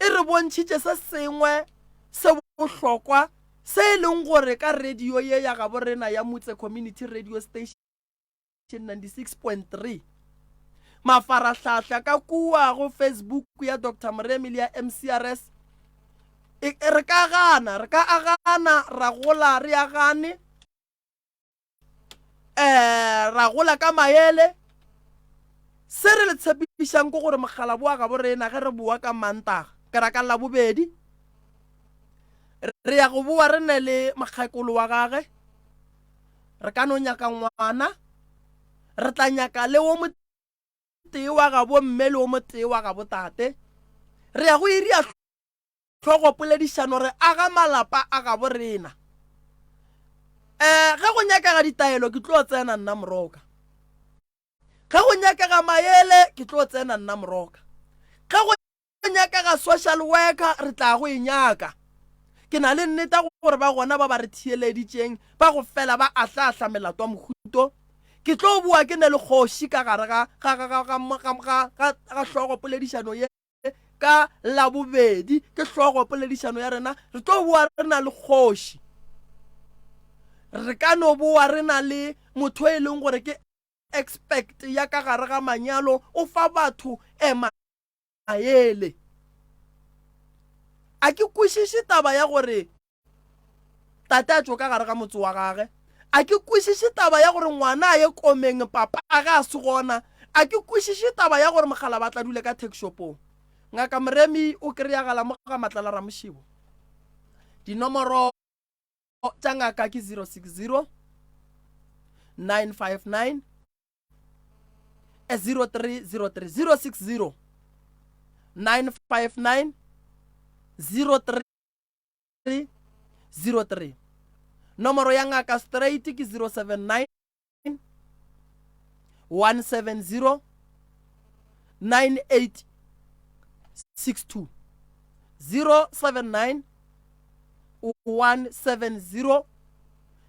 re bontšhitše se sengwe se bohlokwa se e leng gore ka radio ye ya gabo rena ya Motse Community Radio Station 96.3 mafarahlahla ka kua go Facebook ya Doctor Moremi le ya MCRS e, e, re ka gana re ka agana ra gola re agane um ra gola ka maele se re le tshepišang ke gore mogala boa gabo rena ge re boa ka mantaga ke ra ka labobedi re ya go boa re ne le mokgekolo wa gage Re ka no nyaka ngwana, re tla nyaka le wo motee wa gabo mme le wo motee wa gabo tate. Re ya go iria hlogo poledišano re aga malapa a gabo rena. Um ge go nyakega ditaelo ke tlo tsena nna moroka. Ge go nyakega maele ke tlo tsena nna moroka. Ge go nyakega social worker re tla go e nyaka. Ke na le nneta gore ba gona ba ba re theeleditšeng ba go fela ba ahlaahla melato ya mohuto. Ke tlo boa ke ne le kgoši ka gare ga, ga, ga, ga, ga, ga, ga, ga, ga hlogo poledišano ye ka Labobedi, ke hlogo poledišano ya rena. Re tlo boa re na le kgoši. Re ka no boa re na le motho e leng gore ke expect ya ka gare ga manyalo, o fa batho ema maele. A ke kwešiše taba ya gore tate a tšwe ka gare ga motse wa gage. A ke kwešiše taba ya gore ngwana a ye komeng papa ge a se gona. A ke kwešiše taba ya gore mokgalaba a tla dule ka taxshopong. Ngaka Moremi o kry-agala mo ga Matlala Ramošebo. Dinomoro tša ngaka ke 060 959 0303 060 959 0303 nomoro ya ngaka straight ke 079 170 9862 079 170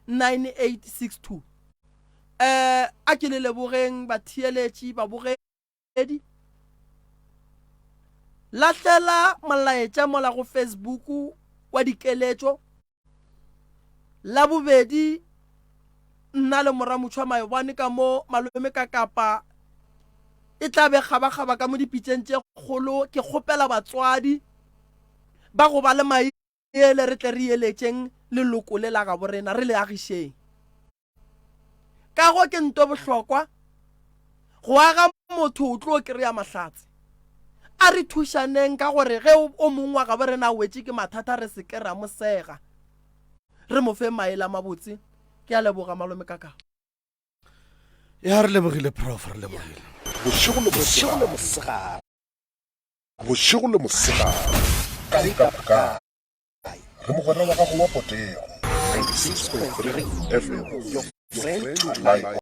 9862 Eh, a ke le lebogeng batheeletši, babogedi. Lahlela molaetša mola go Facebook wa dikeletšo. La bobedi, nna le Moramotšhwa Maebwane ka mo malome ka Kapa e tla be kgabakgaba ka mo dipitšeng tše kgolo. Ke kgopela batswadi ba go ba le mai. yele re tle re eletšeng leloko le la gabo rena, re le agišeng. Kago ke nto bohlokwa. Go aga motho o tlo kry-a mahlatse. A re thušaneng ka gore ge o mongwe wa gabo rena a wetše ke mathata re se ke ra mo sega. Re mo fe maele a mabotse. Ke a leboga malome Kakao. Ya re lebogile prof, re lebogile. Bošego le mosegare. Bošego le mosegare. Kae kapa kae. Re mogwera wa gago wa potego. 96.3 FM. Your friend to rely on.